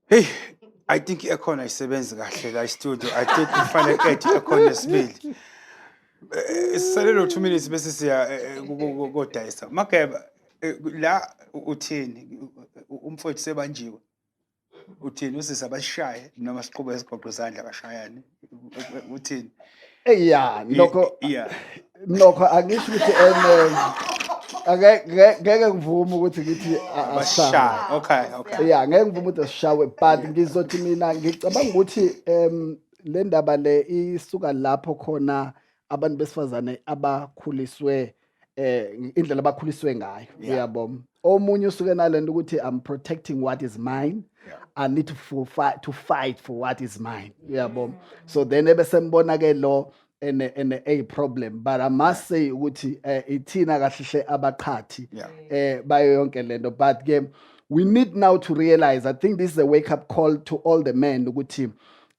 Hey, I think i-aircon ayisebenzi kahle la studio. I think kufanele add i-aircon yesibili. Sisalelo 2 minutes bese siya kodayisa. Mageba, la uthini? Umfowethu sebanjiwe. Uthini, usisi abashaye noma siqhubeke sigoqe izandla bashayane? Uthini? Eya, lokho nokho angisho ukuthi ene ake ngeke ngivume ukuthi ngithi asishawe. Bashaye. Okay. Yeah, ngeke ngivume ukuthi asishawe, but ngizothi mina ngicabanga ukuthi le ndaba le isuka lapho khona abantu besifazane abakhuliswe. Indlela abakhuliswe ngayo, uyabo. Omunye usuke nalento ukuthi, "I'm protecting what is mine. I need to fight for what is mine," uyabo. So then ebese mbona ke lo ene a problem. But I must say ukuthi ithina kahle hle abaqhathi bayo yonke lento. But ke we need now to realize, I think this is a wake up call to all the men, ukuthi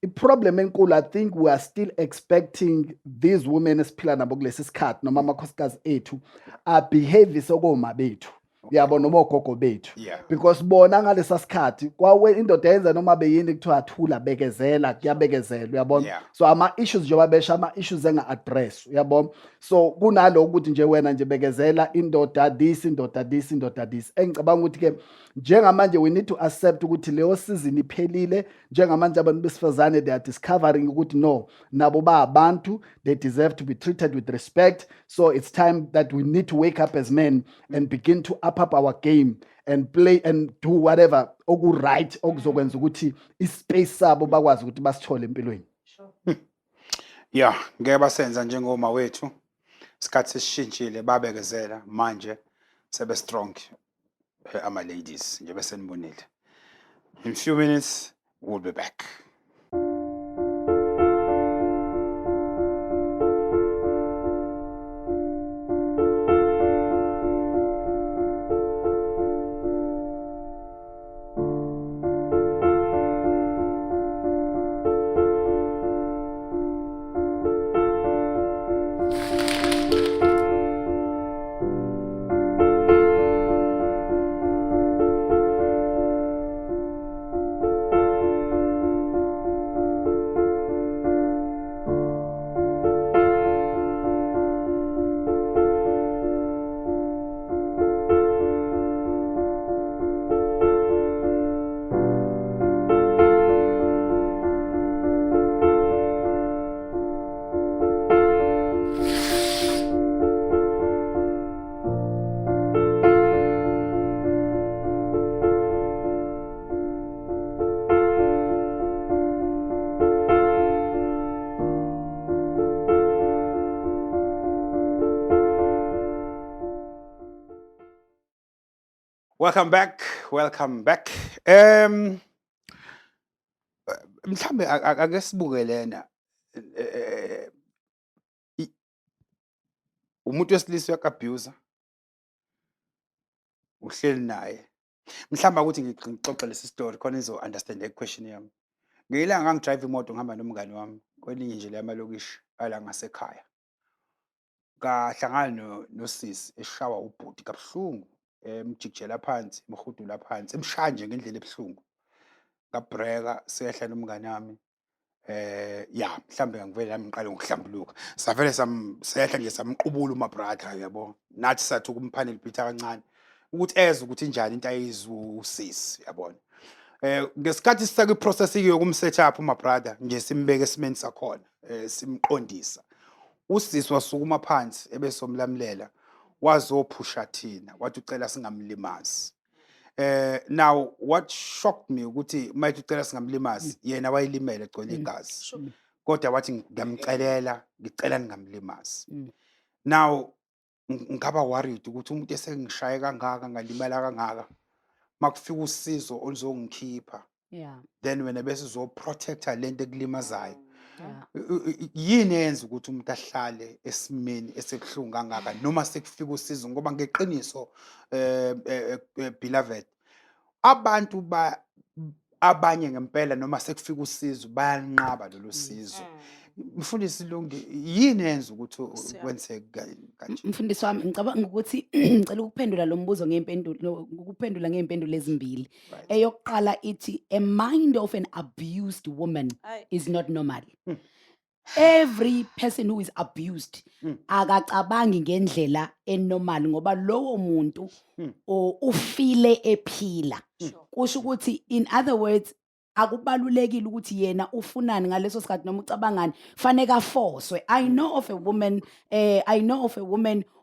i-problem enkulu, I think we are still expecting these women esiphila nabo kulesi sikhathi noma amakhosikazi ethu a-behave sokoma bethu, yabo, noma ogogo bethu, because bona ngalesa sikhathi kwawe indoda yenza noma beyini, kuthiwa thula, bekezela, kuyabekezelwa, uyabona. So ama-issues, njengoba besho, ama-issues enga-address, uyabona. So kunaloko ukuthi nje wena nje bekezela, indoda this, indoda this, indoda this. Engicabanga ukuthi-ke njengamanje we need to accept ukuthi leyo season iphelile. Njengamanje abantu besifazane, they are discovering ukuthi no, nabo ba abantu, they deserve to be treated with respect. So it's time that we need to wake up as men and begin to up up our game and play and do whatever oku-right okuzokwenza ukuthi i-space sabo bakwazi ukuthi basithole empilweni. Yeah, ngeke basenza njengoma wethu. Isikhathi sesishintshile, babekezela, manje sebe strong ama ladies nje besenibonile. In few minutes we'll be back. Welcome back, welcome back. Mhlambe ake sibuke lena, umuntu wesilisa uyak-abuse, uhleli naye. Mhlawumbe ukuthi ngixoxe lesi story khona izo understand le question yami. Ngelanga ngangi-drive imoto, ngihamba nomngani wami kwelinye nje lamalokishi ala ngasekhaya. Kahlangana nosisi eshawa ubhuti kabuhlungu, emjikijela phansi, emhudula phansi, emshaya nje ngendlela ebuhlungu. Ngabreka, sehla nomngani wami. Ya, mhlambe ngivele nami ngiqale ngokuhlambuluka. Savele sehla nje, samqubula uma brother, yabo. Nathi sathi ukumphanela ibhitha kancane ukuthi ezwe ukuthi injani into ayizwa usisi, yabona. Ngesikhathi sisake i-process yokum-set up uma brother nje, simbeke esimeni sakhona, simqondisa. Usisi wasukuma phansi ebesomlamlela, wazophusha thina, wathi ucela singamlimazi. Now what shocked me ukuthi mayithi ucela singamlimazi, yena wayelimele, egcwele igazi. Kodwa wathi, "Ngiyamcelela, ngicela ningamlimazi." Now ngaba worried ukuthi umuntu esengishaye kangaka, ngalimala kangaka, makufika usizo oluzongikhipha, then wena bese uzoprotecta lento ekulimazayo. Yini eyenza ukuthi umuntu ahlale esimeni esebuhlungu kangaka noma sekufika usizo? Ngoba ngeqiniso, beloved, abantu ba abanye ngempela noma sekufika usizo bayanqaba lolu sizo. Mfundisi Lungi, yini eyenza ukuthi kwenzeke kanje? Mfundisi wami, ngicabanga ukuthi ngicela ukuphendula lo mbuzo ngey'mpendulo, ukuphendula ngey'mpendulo ezimbili. Eyokuqala ithi a mind of an abused woman Ayi. is not normal. Every person who is abused akacabangi ngendlela e-normal, ngoba lowo muntu ufile ephila. Kusho ukuthi, in other words, akubalulekile ukuthi yena ufunani ngaleso sikhathi noma ucabangani, faneke afoswe. I know of a woman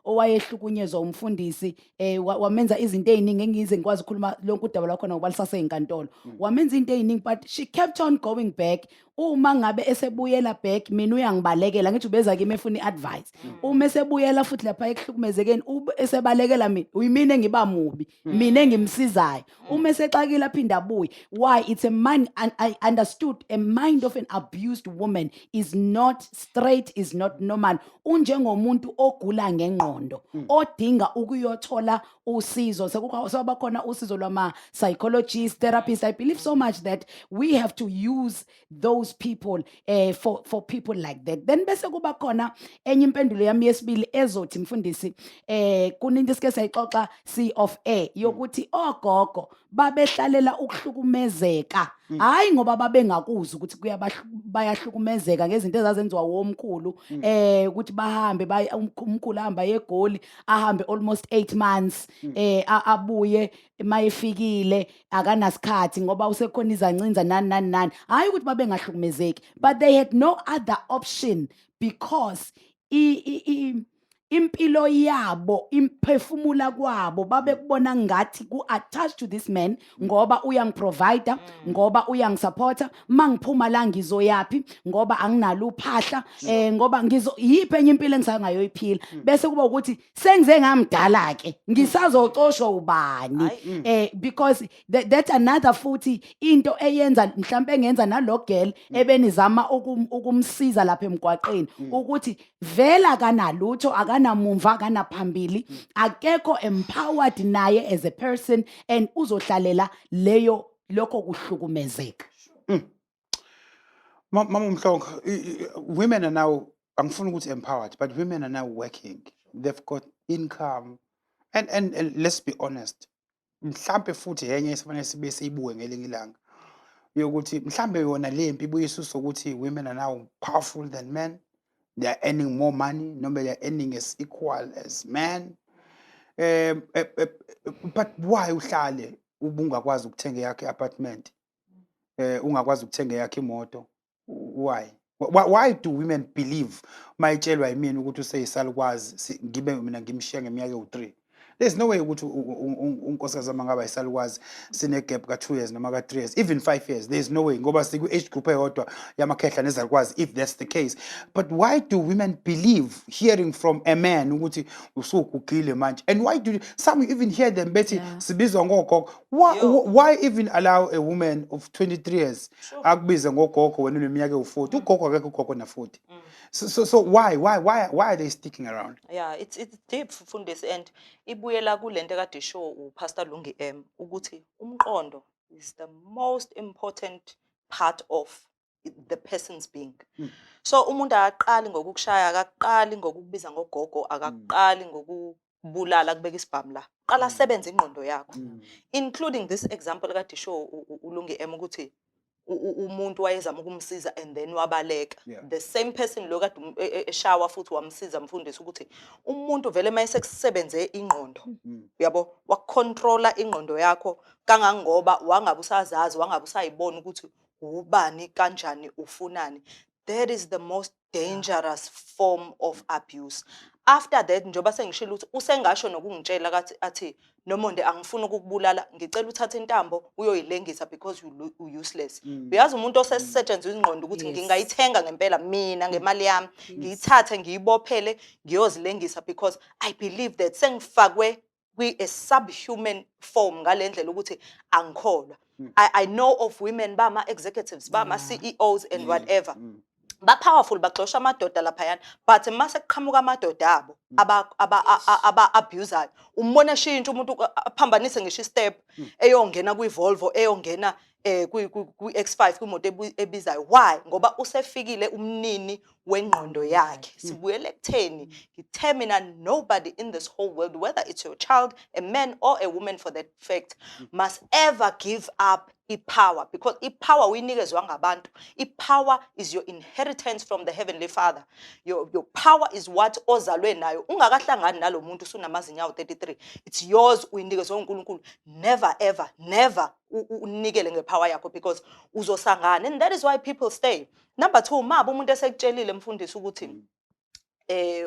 Owayehlukunyezwa umfundisi, wamenza izinto eziningi, engize ngikwazi ukukhuluma lonke udaba lwakhona ngoba lisasey'nkantolo. Wamenza into eziningi, but she kept on going back. Uma ngabe esebuyela back, mina uyangibalekela. Ngithi ubeza kimi efuna i-advice. Uma esebuyela futhi lapha ekuhlukumezekeni, esebalekela mina, uyimina engiba mubi, mina engimsizayo. Uma esexakile, aphinde abuye. Why? It's a mind, and I understood a mind of an abused woman is not straight, is not normal. Unjengomuntu ogula ngengqondo odinga ukuyothola usizo. Sekuba khona usizo lwama psychologist, therapist. I believe so much that we have to use those people for people like that. Then bese kuba khona enye impendulo yami yesibili ezothi, mfundisi, kuninto esike sayixoxa si off air yokuthi ogogo babehlalela ukuhlukumezeka, hayi ngoba babengakuzi ukuthi bayahlukumezeka ngezinto ezazenziwa womkhulu, ukuthi bahambe baye, umkhulu ahamba eGoli, ahambe almost 8 months, abuye, mayefikile akanasikhathi ngoba usekhona izancinza, nani nani nani. Hayi ukuthi babengahlukumezeki, but they had no other option because impilo yabo, imphefumula kwabo, babekubona ngathi ku-attached to this man, ngoba uyangiprovida, ngoba uyangisupporta. Mangiphuma la ngizoyapi? Ngoba anginalo uphahla, ngoba ngizo yiphi enye impilo engisangayoyiphila? Bese kuba ukuthi sengize ngamdala ke, ngisazocoshwa ubani? Hhayi. Because that's another futhi into eyenza mhlambe engenza nalo girl ebenizama ukumsiza lapha emgwaqeni, ukuthi vela kanalutho, akanamumva, akanaphambili, akekho empowered naye as a person, and uzohlalela leyo lokho kuhlukumezeka. Mama Mhlongo, women are now, angifuni ukuthi empowered, but women are now working. They've got income. And let's be honest, mhlambe futhi yenye esifanele sibe siyibuke ngelinye ilanga, yokuthi mhlambe yona le mpi ibuye isusa ukuthi women are now powerful than men. They are earning more money, noma they are earning as equal as men. But why uhlale ubungakwazi ukuthenga yakhe apartment? Ungakwazi ukuthenga yakhe imoto? Why? Why do women believe mayitshelwa yimina ukuthi useyisalukwazi, ngibe mina ngimshiya ngeminyaka ewu-3? There's no way ukuthi unkosikazi wami angaba yisalukwazi sine gap ka-2 years noma ka-3 years, even 5 years. There's no way, ngoba sikwi-age group eyodwa yamakhehla nezalukwazi if that's the case. But why do women believe hearing from a man ukuthi usugugile manje? And why do some even hear them bethi sibizwa ngogogo? Why, Yo. why even allow a woman of 23 years akubize ngogogo wena uneminyaka ewu-40? Ugogo akekho, ugogo na-40. So why are they sticking around? Yeah, it's deep, mfundisi, and ibuyela kulento ekade isho uPastor Lungi M ukuthi umqondo is the most important part of the person's being. So umuntu akaqali ngokukushaya, akaqali ngokukubiza ngogogo, akaqali ngokubulala, kubeka isibhamu la. Qala sebenze ingqondo yakho. Including this example kade isho uLungi M ukuthi umuntu wayezama ukumsiza and then wabaleka. The same person lo kade eshawa futhi wamsiza, mfundisi, ukuthi umuntu vele mayesekusebenze ingqondo, uyabo, wakucontrola ingqondo yakho kangangoba wangabe usazazi, wangabe usayibona ukuthi ubani, kanjani, ufunani. That is the most dangerous form of abuse. After that, njengoba sengishilo ukuthi usengasho nokungitshela kathi athi, "Nomonde, angifuni ukukubulala, ngicela uthathe intambo uyoyilengisa because you useless." Uyazi umuntu osesetshenziswa ingqondo ukuthi ngingayithenga ngempela mina ngemali yami, ngiyithathe, ngiyibophele, ngiyozilengisa because I believe that sengifakwe kwi a subhuman form ngale ndlela ukuthi angikholwa. I know of women bama executives, bama CEOs and whatever, ba-powerful, baxosha amadoda laphayana, but mase kuqhamuka amadoda abo aba abusayo, umbona eshintsha umuntu, aphambanise ngisho istep eyongena kwi-Volvo, eyongena kwi-X5, kwimoto ebizayo. Why? Ngoba usefikile umnini wengqondo yakhe. Sibuyele ekutheni ngithe mina nobody in this whole world, whether it's your child, a man or a woman for that fact, must ever give up i-power, because i-power uyinikezwa ngabantu. I-power is your inheritance from the heavenly Father. Your power is what ozalwe nayo ungakahlangani nalo muntu, usunamazinyawo 33. It's yours, uyinikezwe uNkulunkulu. Never ever, never unikele ngepower yakho because uzosangana, and that is why people stay. Number 2, mabe umuntu esekutshelile, mfundisi, ukuthi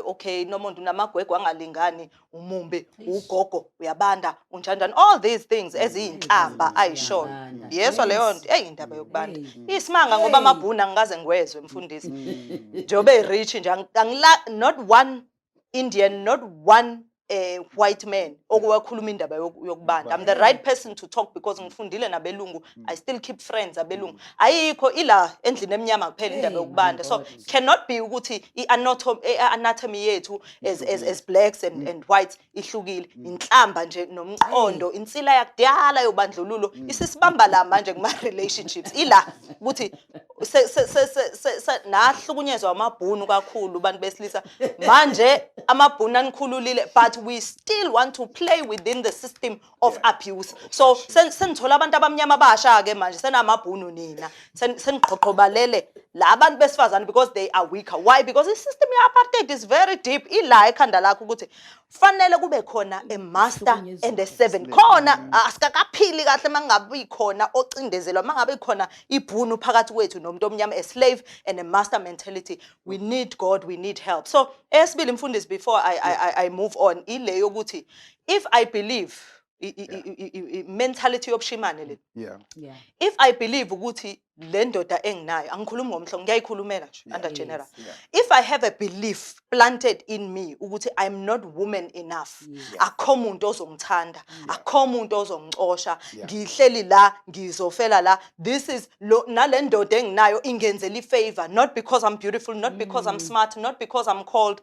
Okay, nomuntu unamagwegwe angalingani, umumbi, ugogo, uyabanda, unjanjani, all these things eziyinhlamba ayishoyo. Uyabanda. Yezwa leyo nto, eyi, indaba yokubanda. Hey. Isimanga ngoba amabhunu angikaze ngiwezwe, mfundisi. Njengoba e-rich nje, not one Indian, not one white man okuwakhuluma indaba yokubanda. I'm the right person to talk because ngifundile nabelungu. I still keep friends abelungu. Ayikho, ila endlini emnyama kuphela indaba Hey, my yokubanda. So God. cannot be ukuthi i-anatomy yethu as blacks and whites ihlukile. Inhlamba nje nomqondo, insila yakudala yobandlululo isisibamba la manje kuma relationships. Ila ukuthi nahlukunyezwa amabhunu kakhulu abantu besilisa. Manje amabhunu anikhululile, but we still want to play within the system of abuse. So senithola abantu abamnyama abasha ke manje senamabhunu nina. Seniqhoqhobalele la abantu besifazane because they are weaker. Why? Because the system ye-apartheid is very deep. Ila ekhanda lakho ukuthi fanele kube khona a master and a servant. Khona asikakaphili kahle mangabe ikhona ocindezelwa, mangabe ikhona ibhunu phakathi kwethu nomuntu omnyama, a slave and a master mentality. We need God, we need help. So eyesibili, mfundisi, before I move on, ile yokuthi if I believe mentality yobushimane le. If I believe ukuthi le ndoda enginayo, angikhulumi ngomhlobo, ngiyayikhulumela nje under general. If I have a belief planted in me ukuthi I'm not woman enough, akho muntu ozongithanda, akho muntu ozongicosha, ngihleli la, ngizofela la, this is lo nale ndoda enginayo ingenzela ifavor, not because I'm beautiful, not because I'm smart, not because I'm called,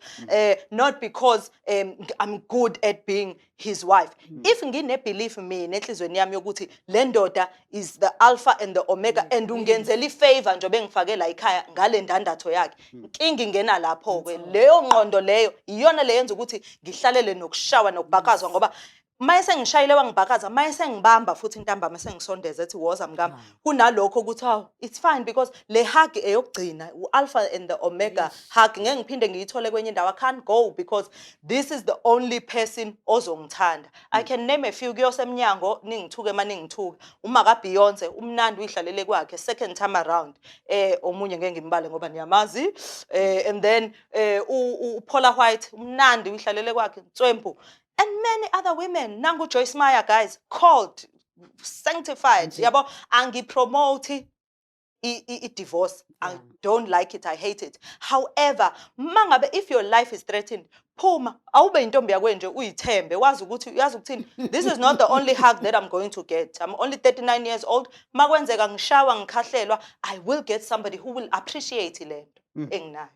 not because I'm good at being his wife. If ngine belief mina enhlizweni yami yokuthi le ndoda is the alpha and the omega and ungenzela ifavor njengoba engifake la ekhaya ngale ndandatho yakhe, inkinga ingena lapho ke. Leyo ngqondo leyo iyona le yenza ukuthi ngihlalele nokushawa nokubhakazwa, ngoba maye sengishayile wangibhakaza, maye sengibamba futhi intambama sengisondeza ethi, "Woza mngami," kunalokho ukuthi, "Hawu, it's fine," because le hug eyokugcina, u-alpha and the omega hug, ngeke ngiphinde ngiyithole kwenye indawo. I can't go because this is the only person ozongithanda. I can name a few kuyosemnyango, ningithuke maningithuka, uma kaBeyonce umnandi, uyihlalele kwakhe second time around. Omunye ngeke ngimbale ngoba niyamazi. And then uPaula White umnandi, uyihlalele kwakhe nswempu, and many other women. Nangu Joyce Meyer, guys, called, sanctified, yabo. Angipromote i-divorce. I don't like it, I hate it. However, mangabe if your life is threatened, phuma, awube intombi yakwenje, uyithembe, wazi ukuthi uyazi ukuthini, this is not the only hug that I'm going to get. I'm only 39 years old. Makwenzeka ngishawa, ngikhahlelwa, I will get somebody who will appreciate lento enginayo.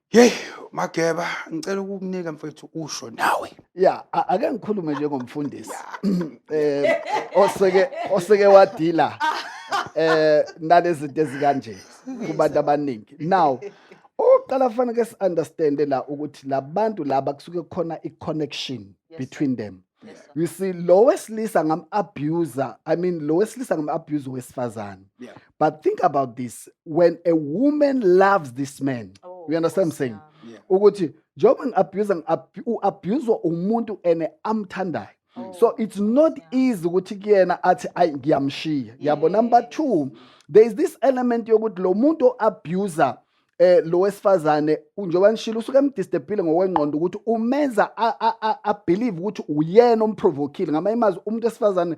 Hey, Mageba, ngicela ukukunika, mfethu, usho nawe. Yeah, ake ngikhulume njengomfundisi oseke wadila nalezi zinto ezikanje kubantu abaningi. Now, oqala fanele si understand la ukuthi labantu laba kusuke khona i connection between them. You see, lo wesilisa ngam abuser, I mean, lo wesilisa ngam abuse wesifazane. But think about this, when a woman loves this man, you understand what I'm saying? Yeah. Ukuthi njengoba ngi-abuse, u-abuse umuntu ene amthandayo, so it's not easy ukuthi kuyena athi, "Ayi, ngiyamshiya," yabo. Number two, there is this element yokuthi lo muntu o-abuser lo wesifazane, njengoba nishilo, usuke emdisturbile ngokwengqondo ukuthi umenza a believe ukuthi uyena omprovokile. Ngamanye amazwi, umuntu wesifazane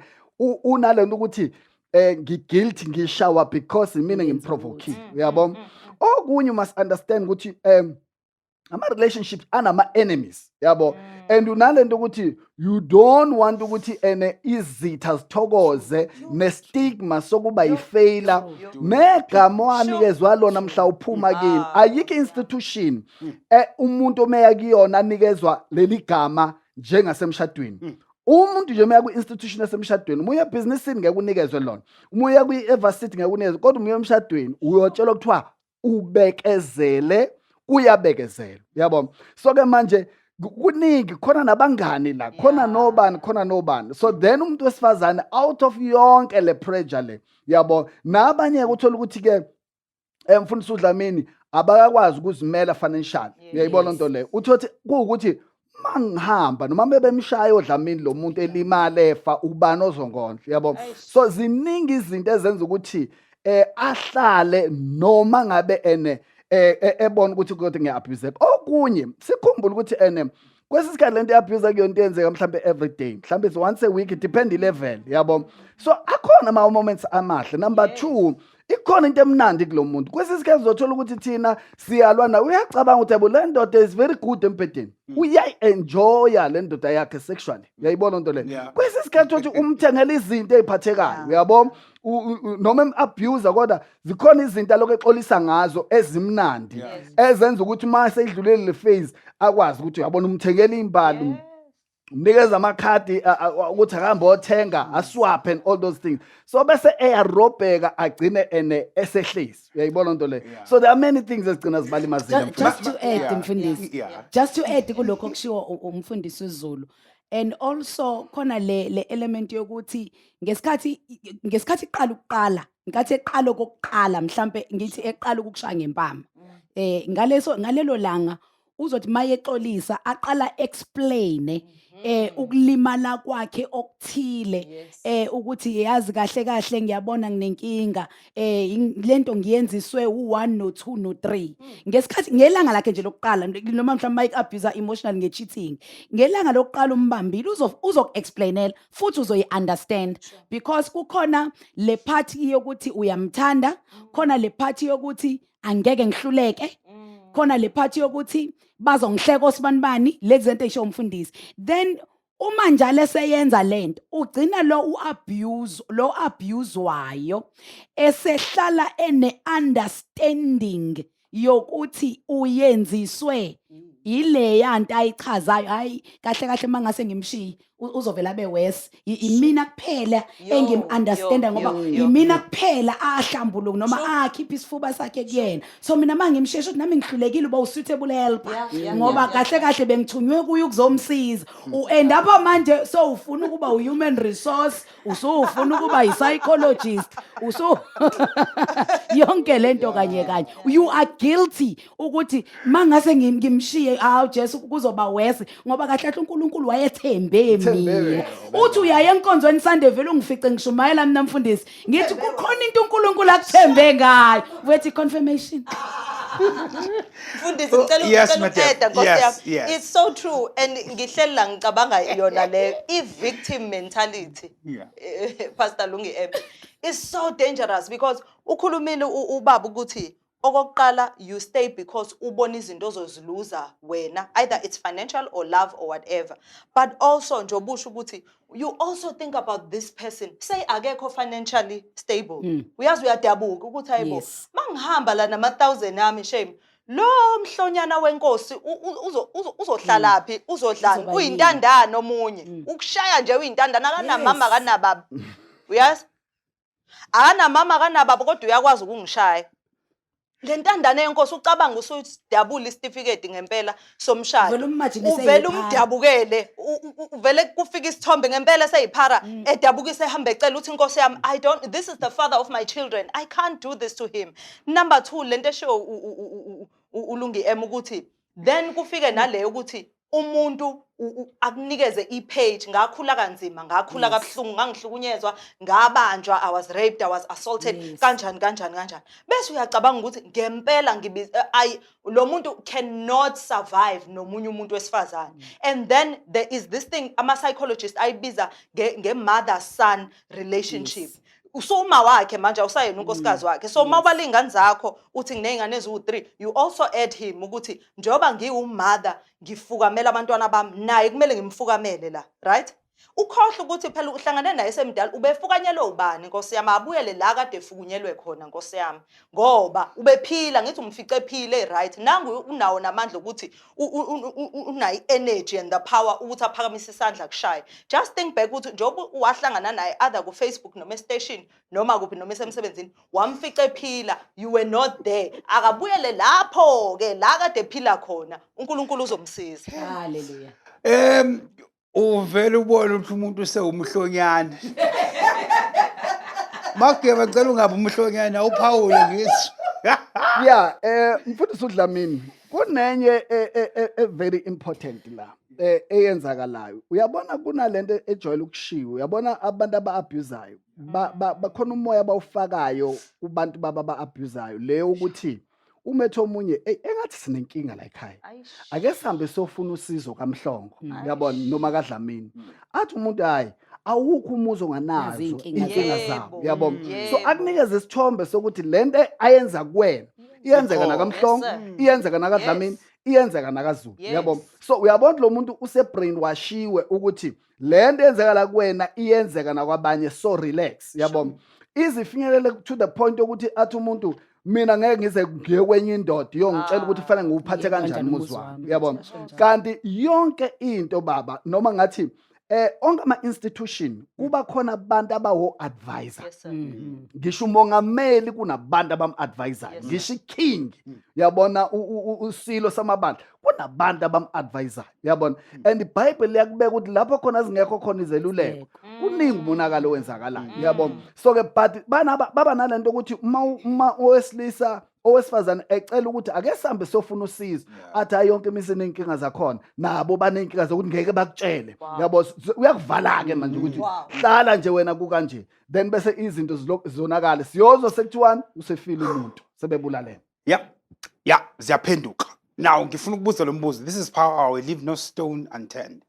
unalento ukuthi ngiguilty, ngishawa because mina ngimprovokile, uyabo. Okunye, you must understand ukuthi ama relationships anama enemies, yabo, and unalento ukuthi you don't want ukuthi ene izitha zithokoze nestigma sokuba yifailure negama owanikezwa lona mhla uphuma kini. Ayikho institution umuntu omeya kuyona anikezwa leli gama njengasemshadweni. Umuntu nje umeya kwi-institution yasemshadweni, uma uya ebhizinisini ngeke unikezwe lona, uma uya kwi-varsity ngeke unikezwe, kodwa uma uya emshadweni uyotshelwa kuthiwa ubekezele, kuyabekezela, yabo. So ke manje kuningi khona, nabangani la khona, nobani khona, nobani. So then umuntu wesifazane, out of yonke le pressure le, yabo, nabanye uthola ukuthi ke mfundisi uDlamini abakakwazi ukuzimela financial, uyayibona nto leyo. Uthothi kuwukuthi mangihamba noma bebemshaya oDlamini lo muntu elimale efa, ubani ozongondla, yabo? So ziningi izinto ezenza ukuthi ahlale noma ngabe ene Ebona ukuthi kodwa ngiya-abuseka. Okunye sikhumbule ukuthi ene kwesinye isikhathi lento ye-abuse akuyona into eyenzeka mhlambe every day, mhlambe it's once a week, depend i-level, yabo. So akhona ama-moments amahle. Number two, ikhona into emnandi kulo muntu. Kwesinye isikhathi uzothola ukuthi thina siyalwa naye, uyacabanga ukuthi, yabo, le ndoda is very good embhedeni, uyayi-enjoya le ndoda yakhe sexually, uyayibona nto leyo. Kwesinye isikhathi uthi umthengela izinto ey'phathekayo, uyabo, noma em-abuse, kodwa zikhona izinto alokhu exolisa ngazo ezimnandi ezenza ukuthi uma seyidlulele le phase akwazi ukuthi, uyabona, umthengela iy'mbali, umnikeza amakhadi ukuthi akahambe othenga, aswaphe and all those things. So bese eyarobheka, agcine ene esehlezi, uyayibona nto leyo. So there are many things ezigcina zibalimazile, mfundisi. Just to add, mfundisi, just to add kulokho okushiwo umfundisi uZulu, and also khona le element yokuthi ngesikhathi iqala ukuqala, nkathi eqala okokuqala, mhlambe ngithi eqala ukukushaya ngempama, ngalelo langa uzothi mayexolisa aqala explain ukulimala kwakhe okuthile, ukuthi yazi kahle kahle ngiyabona nginenkinga, lento ngiyenziswe u1 no2 no3 ngesikhathi ngelanga lakhe nje lokuqala, noma mhlawumbe maye abuse emotional nge-cheating ngelanga lokuqala umbambile, uzoku-explainela futhi uzoyi-understand because kukhona le part yokuthi uyamthanda, khona le part yokuthi angeke ngihluleke, khona le part yokuthi bazongihleka osibanibani, lezi zinto eyisho umfundisi. Then uma njalo eseyenza lento, ugcina lo uabuse lo abuse-wayo esehlala ene understanding yokuthi uyenziswe ileya nto ayichazayo. Hayi, kahle kahle mangase ngimshiye, uzovela abe worse. Imina kuphela engim-understanda ngoba imina kuphela ahlambuluka noma akhipha isifuba sakhe kuyena. So mina uma ngimshiye, sho ukuthi nami ngihlulekile uba u-suitable helper ngoba kahle kahle bengithunywe kuye ukuzomsiza. U-end up manje sowufuna ukuba u-human resource, usufuna ukuba yi-psychologist, usu yonke lento kanye kanye. You are guilty ukuthi mangase ngimshiye, awu Jesu, kuzoba worse ngoba kahle kahle uNkulunkulu wayethembe Thembe mina. wena. Uthi uyaye enkonzweni Sunday, vele ungifice ngishumayela mina mfundisi, ngithi kukhona into uNkulunkulu akuthembe ngayo, wethi confirmation. Mfundisi, ngicela Yes, ngicela madam. ukuqeda, Nkosi yami. It's so true and ngihleli la ngicabanga yona le i-victim mentality. Pastor Lungi M is so dangerous because ukhulumile ubaba ukuthi okokuqala you stay because ubona izinto ozoziluza wena, either it's financial or love or whatever, but also nje obusho ukuthi you also think about this person, say akekho financially stable, uyazi uyadabuka ukuthi hayibo, mangihamba la nama-thousand ami, shame, lo mhlonyana wenkosi uzohlalaphi, uzodlani? Uzoba yini? Uyintandane omunye ukushaya nje, uyintandane, akanamama, akanababa, uyazi, akanamama, akanababa, kodwa uyakwazi ukungishaya le ntandane yenkosi. Ucabanga usudabula isitifiketi ngempela somshado, Uvele um-imagine uvele eseyiphara. Umdabukele, uvele kufika isithombe ngempela eseyiphara, edabukisa, ehamba ecela uthi, "Inkosi yami, I don't, this is the father of my children, I can't do this to him." Number two, lento eshiwo uLungi M ukuthi then kufike naleyo ukuthi umuntu akunikeze i-page, ngakhula kanzima, ngakhula kabuhlungu, ngangihlukunyezwa, ngabanjwa, I was raped, I was assaulted, kanjani kanjani kanjani, bese uyacabanga ukuthi ngempela ayi, lo muntu cannot survive nomunye umuntu wesifazane. And then there is this thing ama-psychologist ayibiza nge-mother son relationship. Usuma wakhe manje, awusayena unkosikazi wakhe. So uma ubala iy'ngane zakho uthi nginey'ngane eziwu-3, you also add him ukuthi njengoba ngiwumother ngifukamela abantwana bami, naye kumele ngimfukamele la, right? Ukhohlwa ukuthi phela uhlangane naye esemdala, ubefukanyelwe ubani, nkosi yami? Abuyele la kade efukunyelwe khona, nkosi yami, ngoba ubephila, ngithi umfice ephile, right? Nangu unawo namandla ukuthi unayo i-energy and the power ukuthi aphakamise isandla kushaye. Just think back ukuthi njengoba wahlangana naye either ku-Facebook noma estation noma kuphi noma esemsebenzini, wamfica ephila, you were not there. Akabuyele lapho-ke la kade ephila khona, uNkulunkulu uzomsiza. Hallelujah. Uvele ubone ukuthi umuntu usewumhlonyane. Mageba, ngicela ungabe umhlonyane, awuphawule ngithi. Yeah, mfundisi uDlamini, kunenye e very important la eyenzakalayo. Uyabona kunalento ejwayele ukushiwo, uyabona abantu aba-abusayo bakhona umoya abawufakayo kubantu baba aba-abusayo, leyo ukuthi Umethe omunye, "Ey, engathi sinenkinga la ekhaya, ake sihambe siyofuna usizo kaMhlongo, uyabona, noma kaDlamini." Athi umuntu, "Hayi, awukho umuzi onganazo Nazi iy'nkinga iy'nkinga zawo. zawo," uyabona. So akunikeze isithombe sokuthi lento ayenza kuwena iyenzeka Ikhona. nakaMhlongo, Yes, sir. iyenzeka nakaDlamini, iyenzeka nakaZulu, uyabona. So uyabona lo muntu use-brainwashiwe ukuthi lento eyenzeka la kuwena iyenzeka nakwabanye, so relax, uyabona. Izifinyelele to the point yokuthi athi umuntu, "Mina ngeke ngize ngiye kwenye indoda iyongitshela ukuthi kufanele ngiwuphathe kanjani umuzi wami," uyabona. Kanti yonke into, baba, noma ngathi onke ama institution kuba khona abantu abawo advisor. Yes sir. Ngisho umongameli kunabantu abam-advisayo. Ngisho i-king, uyabona, usilo samabandla kunabantu abam-advisayo, uyabona. And iBhayibheli liyakubeka ukuthi lapho khona zingekho khona izeluleko, kuningi umonakalo owenzakalayo, uyabona. So ke but banaba baba nalento ukuthi uma owesilisa, owesifazane ecela ukuthi ake sihambe siyofuna usizo, athi, "Hayi, yonke imizi iney'nkinga zakhona, nabo baney'nkinga zokuthi ngeke bakutshele," yabo. Uyakuvala-ke manje ukuthi hlala nje wena kukanje, then bese izinto zizonakala, siyozwa sekuthiwani, usefile umuntu, sebebulalene. Yeah, ziyaphenduka. Now ngifuna ukubuza lo mbuzo. This is Power Hour. We leave no stone unturned.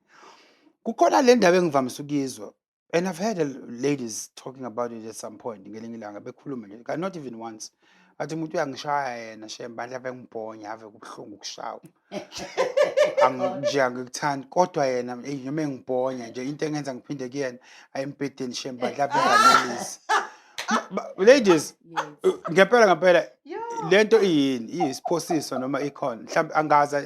Kukhona le ndaba engivamise ukuyizwa, and I've heard ladies talking about it at some point ngelinye ilanga bekhuluma nje, not even once. Athi umuntu uyangishaya yena, shem bandla, ave ngibhonya, ave kubuhlungu ukushawa. Nje angikuthandi kodwa yena, eyi, noma engibhonya nje, into engenza ngiphinde kuyena ayembhedeni, shem bandla, ave nganelisi. Ladies, ngempela ngempela lento iyini, iyisiphosiso noma ikhona mhlawumbe, angaza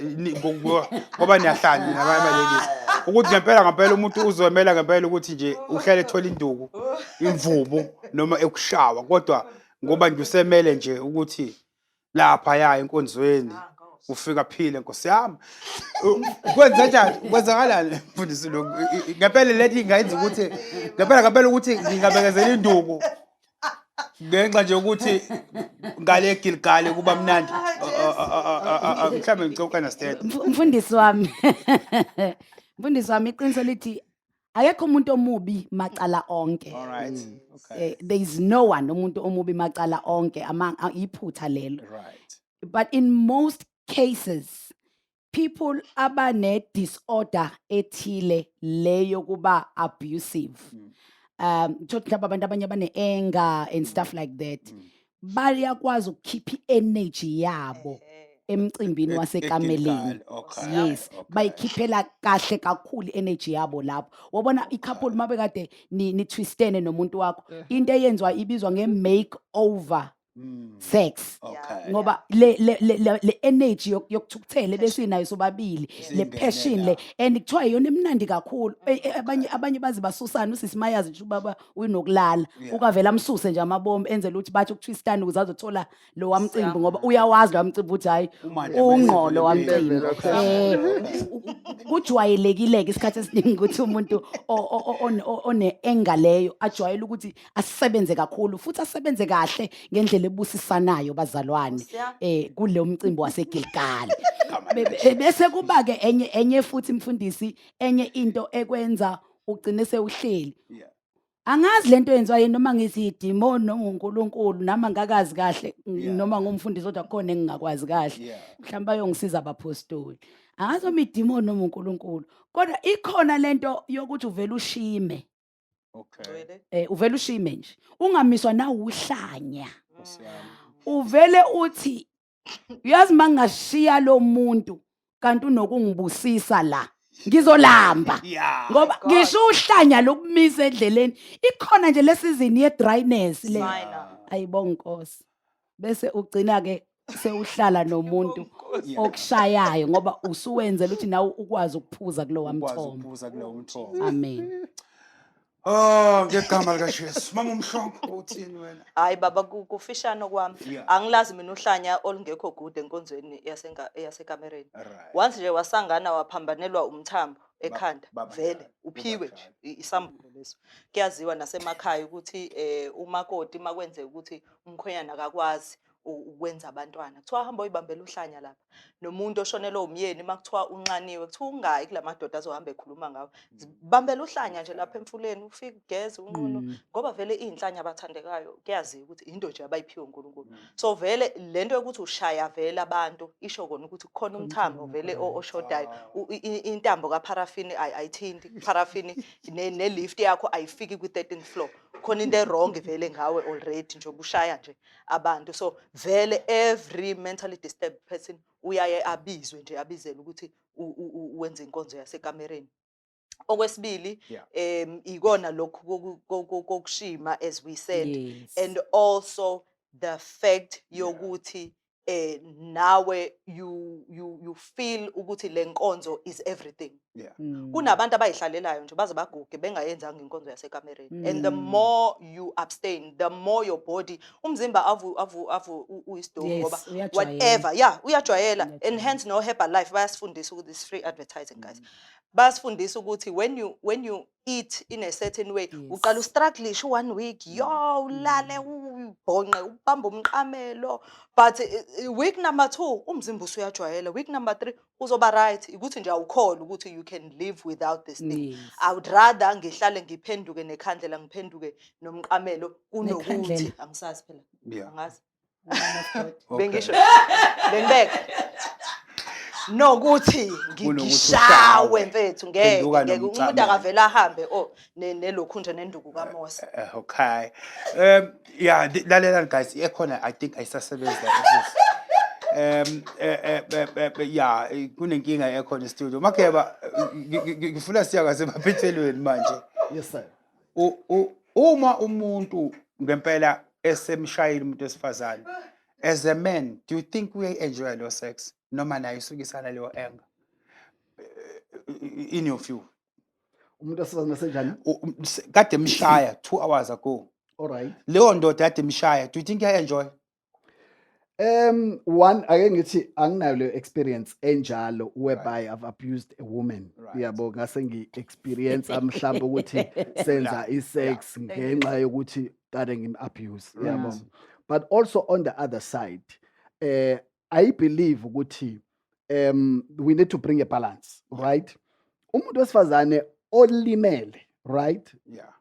ngoba niyahlanya nina abanye ladies, ukuthi ngempela ngempela umuntu uzomela ngempela ukuthi nje uhlale ethola induku, imvubu noma ekushawa, kodwa ngoba nje usemele nje ukuthi lapha ya enkonzweni ufika phile, nkosi yami, kwenza njani, kwenzakalani, mfundisi, lokhu? Ngempela lethi ingayenza ukuthi ngempela ngempela ukuthi ngingabekezela induku ngenxa nje ukuthi ngale Gilgali kuba mnandi? Mhlawumbe ngicela uku-understand. Mfundisi wami, mfundisi wami, iqiniso lithi akekho umuntu omubi macala onke. All right, okay. There is no one umuntu omubi macala onke, iphutha lelo. But in most cases, people abane disorder ethile leyo kuba abusive, thothi mhlawumbe abantu abanye abane anger and stuff like that, bayakwazi ukukhipha i-energy yabo emcimbini wasekameleni. eGilgali, okay. Yes. Bayikhiphela kahle kakhulu i-energy yabo lapho. Wabona i-couple mabekade ni twistene nomuntu wakho, into eyenziwa ibizwa nge-make over sex. Ngoba le energy yokuthukuthela ebesinayo sobabili, le Isingene passion la. le, and kuthiwa iyona emnandi kakhulu. Abanye baze basusana, usisi mayazi nje ubaba uyinokulala, ukavela amsuse nje amabombo, enzela ukuthi bathi ukutwistana ukuze azothola lo wamcimbi, ngoba uyawazi lo wamcimbi ukuthi hayi, Umandla ungqolo wamcimbi. wamcimbi. Kujwayelekile-ke isikhathi esiningi ukuthi umuntu one-anger leyo ajwayele ukuthi asebenze kakhulu futhi asebenze kahle ngendlela ebusisanayo, bazalwane, kule mcimbi waseGilgali. Bese kuba ke enye futhi, mfundisi, enye into ekwenza ugcine sewuhleli. Angazi lento yenziwa yini, noma ngithi idemon noma uNkulunkulu, nami angakazi kahle, noma ngumfundisi kodwa khona engingakwazi kahle. Mhlawumbe bayongisiza abapostoli. Angazi noma idemon noma uNkulunkulu, kodwa ikhona lento yokuthi uvele ushime. Uvele ushime nje, ungamiswa na uhlanya. Nkosi yami. Uvele uthi, "Uyazi, mangashiya lo muntu kanti unokungibusisa la, ngizolamba." Ngoba God. ngisho uhlanya lokumisa endleleni ikhona nje lesizini ye dryness le. Minor. Ayibonga Nkosi, bese ugcina ke sewuhlala nomuntu okushayayo ngoba usuwenzela ukuthi nawe ukwazi ukuphuza kulowa Ukwazi mthombo. ukuphuza kulowo mthombo. Amen. Oh, ngegama likaJesu. Mama uMhlongo, uthini wena? Hayi baba, kufishane kwami. Angilazi mina uhlanya olungekho good enkonzweni yasekamereni. Once nje wasangana, waphambanelwa umthambo ekhanda, Baba vele njalo, kuba uphiwe nje njalo. isambulo leso. Kuyaziwa nasemakhaya ukuthi umakoti makwenzeka ukuthi umkhwenyana akakwazi. Ukwenza abantwana, kuthiwa hamba uyibambela uhlanya lapha. Nomuntu oshonelwe umyeni, uma kuthiwa unxaniwe, kuthiwa ungayi kula madoda azohamba ekhuluma ngawo, bambela uhlanya nje lapha emfuleni, ufike ugeze unqunu, ngoba vele iy'nhlanya abathandekayo kuyaziwa ukuthi into nje abayiphiwe uNkulunkulu. So vele lento yokuthi ushaya vele abantu isho kona ukuthi kukhona umthambo vele oshodayo. Intambo kapharafini ayithinti parafini, ne-lift yakho ayifiki kwi-13th floor. Khona into e-wrong vele ngawe already nje ubushaya nje abantu. So vele every mentally disturbed person uyaye abizwe nje, abizele ukuthi wenze inkonzo yasekamereni. Okwesibili, ikona lokhu kokushima, as we said, and also the fact yokuthi nawe you feel ukuthi le nkonzo is everything. Kunabantu abayihlalelayo nje baze baguge bengayenzanga inkonzo yasekamereni, and the more you abstain, the more your body, umzimba avu uyisidomu, ngoba Uyajwayela. whatever, yeah, uyajwayela. And Uyajwayela. hence no Herbalife bayasifundisa ukuthi, it's free advertising, guys, bayasifundisa ukuthi when you eat in a certain way, uqala ustrugglishe one week, yo, ulale, ubhonqe, ubambe umqamelo, but week number 2 umzimba usuyajwayela, week number 3 uzoba right. Ukuthi nje awukholwa ukuthi you can live without this thing. I would rather ngihlale ngiphenduke nekhandlela, ngiphenduke nomqamelo, kunokuthi Nekhandlela. angisazi phela. Angazi. Woman of God. Bengisho bengibeka nokuthi Kunokuthi ngishawe, ushawe. mfethu, ngeke. Phenduka Ngeke umuntu nomcamelo. akavele ahambe oh nelokhu nje nenduku kaMose. Okay. Yeah, lalela guys, ekhona, I think ayisasebenzi la office. Yeah, kunenkinga ekhona studio. Makeba, ngifuna siya ngasemaphethelweni manje. Yes, sir. Uma umuntu ngempela esemshayile umuntu wesifazane, as a man, do you think we enjoy lo sex noma nayo isukisana leyo anger? In your view? Umuntu wesifazane senjani? Kade emshaya 2 hours ago. All right. Leyo ndoda kade emshaya, do you think iyaenjoy? One, ake ngithi anginayo leyo experience enjalo whereby I've abused a woman. Yabo, ngase ngi-experience mhlawumbe ukuthi senza i-sex ngenxa yokuthi kade ngim-abuse, yabo. But also on the other side, I believe ukuthi we need to bring a balance, right? Umuntu wesifazane olimele, right?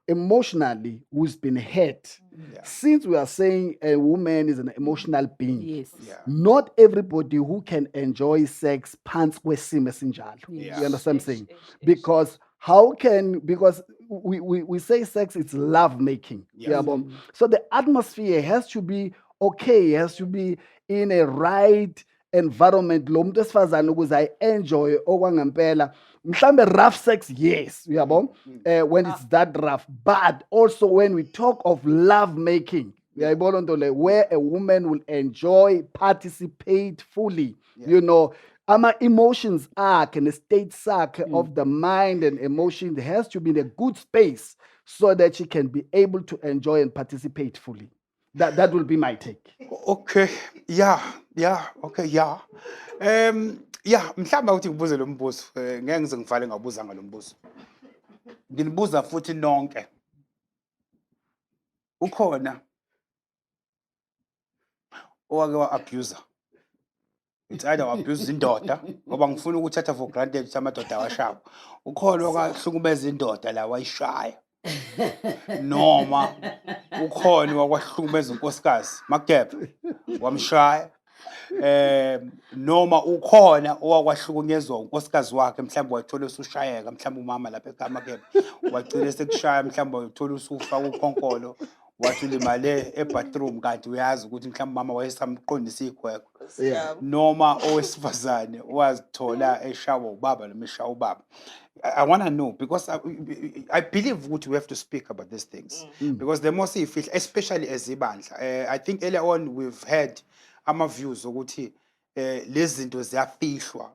Emotionally, who's been hurt. Since we are saying a woman is an emotional being, not everybody who can enjoy sex phansi kwesimo esinjalo. You understand what I'm saying? Eish, eish, eish. Because how can, because we say sex is love making. Yabo. So the atmosphere has to be okay, has to be in a right environment lo muntu wesifazane ukuze ayi-enjoy okwangempela. Mhlambe rough sex, yes, uyabo, when it's that rough, but also when we talk of love making, uyayibona nto le where a woman will enjoy, participate fully, ama emotions akhe ne-state sakhe of the mind and emotion has to be in a good space so that she can be able to enjoy and participate fully. That will be my take. Okay, yeah, okay, yeah. Yeah, mhlawumbe ukuthi ngibuze lo mbuzo, ngeke ngize ngivale ngabuza ngalo mbuzo. Nginibuza futhi nonke. Ukhona owake wa-abuse? It's either wa-abuse indoda, ngoba ngifuna ukuthatha for granted ukuthi amadoda awashawa. Ukhona owakahlukumeza indoda la, wayishaya? Noma ukhona wakwahlukumeza unkosikazi, Mageba, wamshaya? Noma ukhona owakwahlukunyezwa unkosikazi wakhe, mhlawumbe wayithola usushayeka, mhlawumbe umama lapha ekhaya, Mageba, wagcina sekushaya, mhlawumbe wayithola usufaka ukhonkolo, wathi ulimale ebathroom, kanti uyazi ukuthi mhlawumbe umama wayesamqondisa igwegwe? Noma owesifazane wazithola eshawa ubaba noma eshawa ubaba? I want to know because I believe ukuthi we have to speak about these things, because the more siyifihla, especially as ibandla, I think earlier on we've had ama-views ukuthi lezi zinto ziyafihlwa,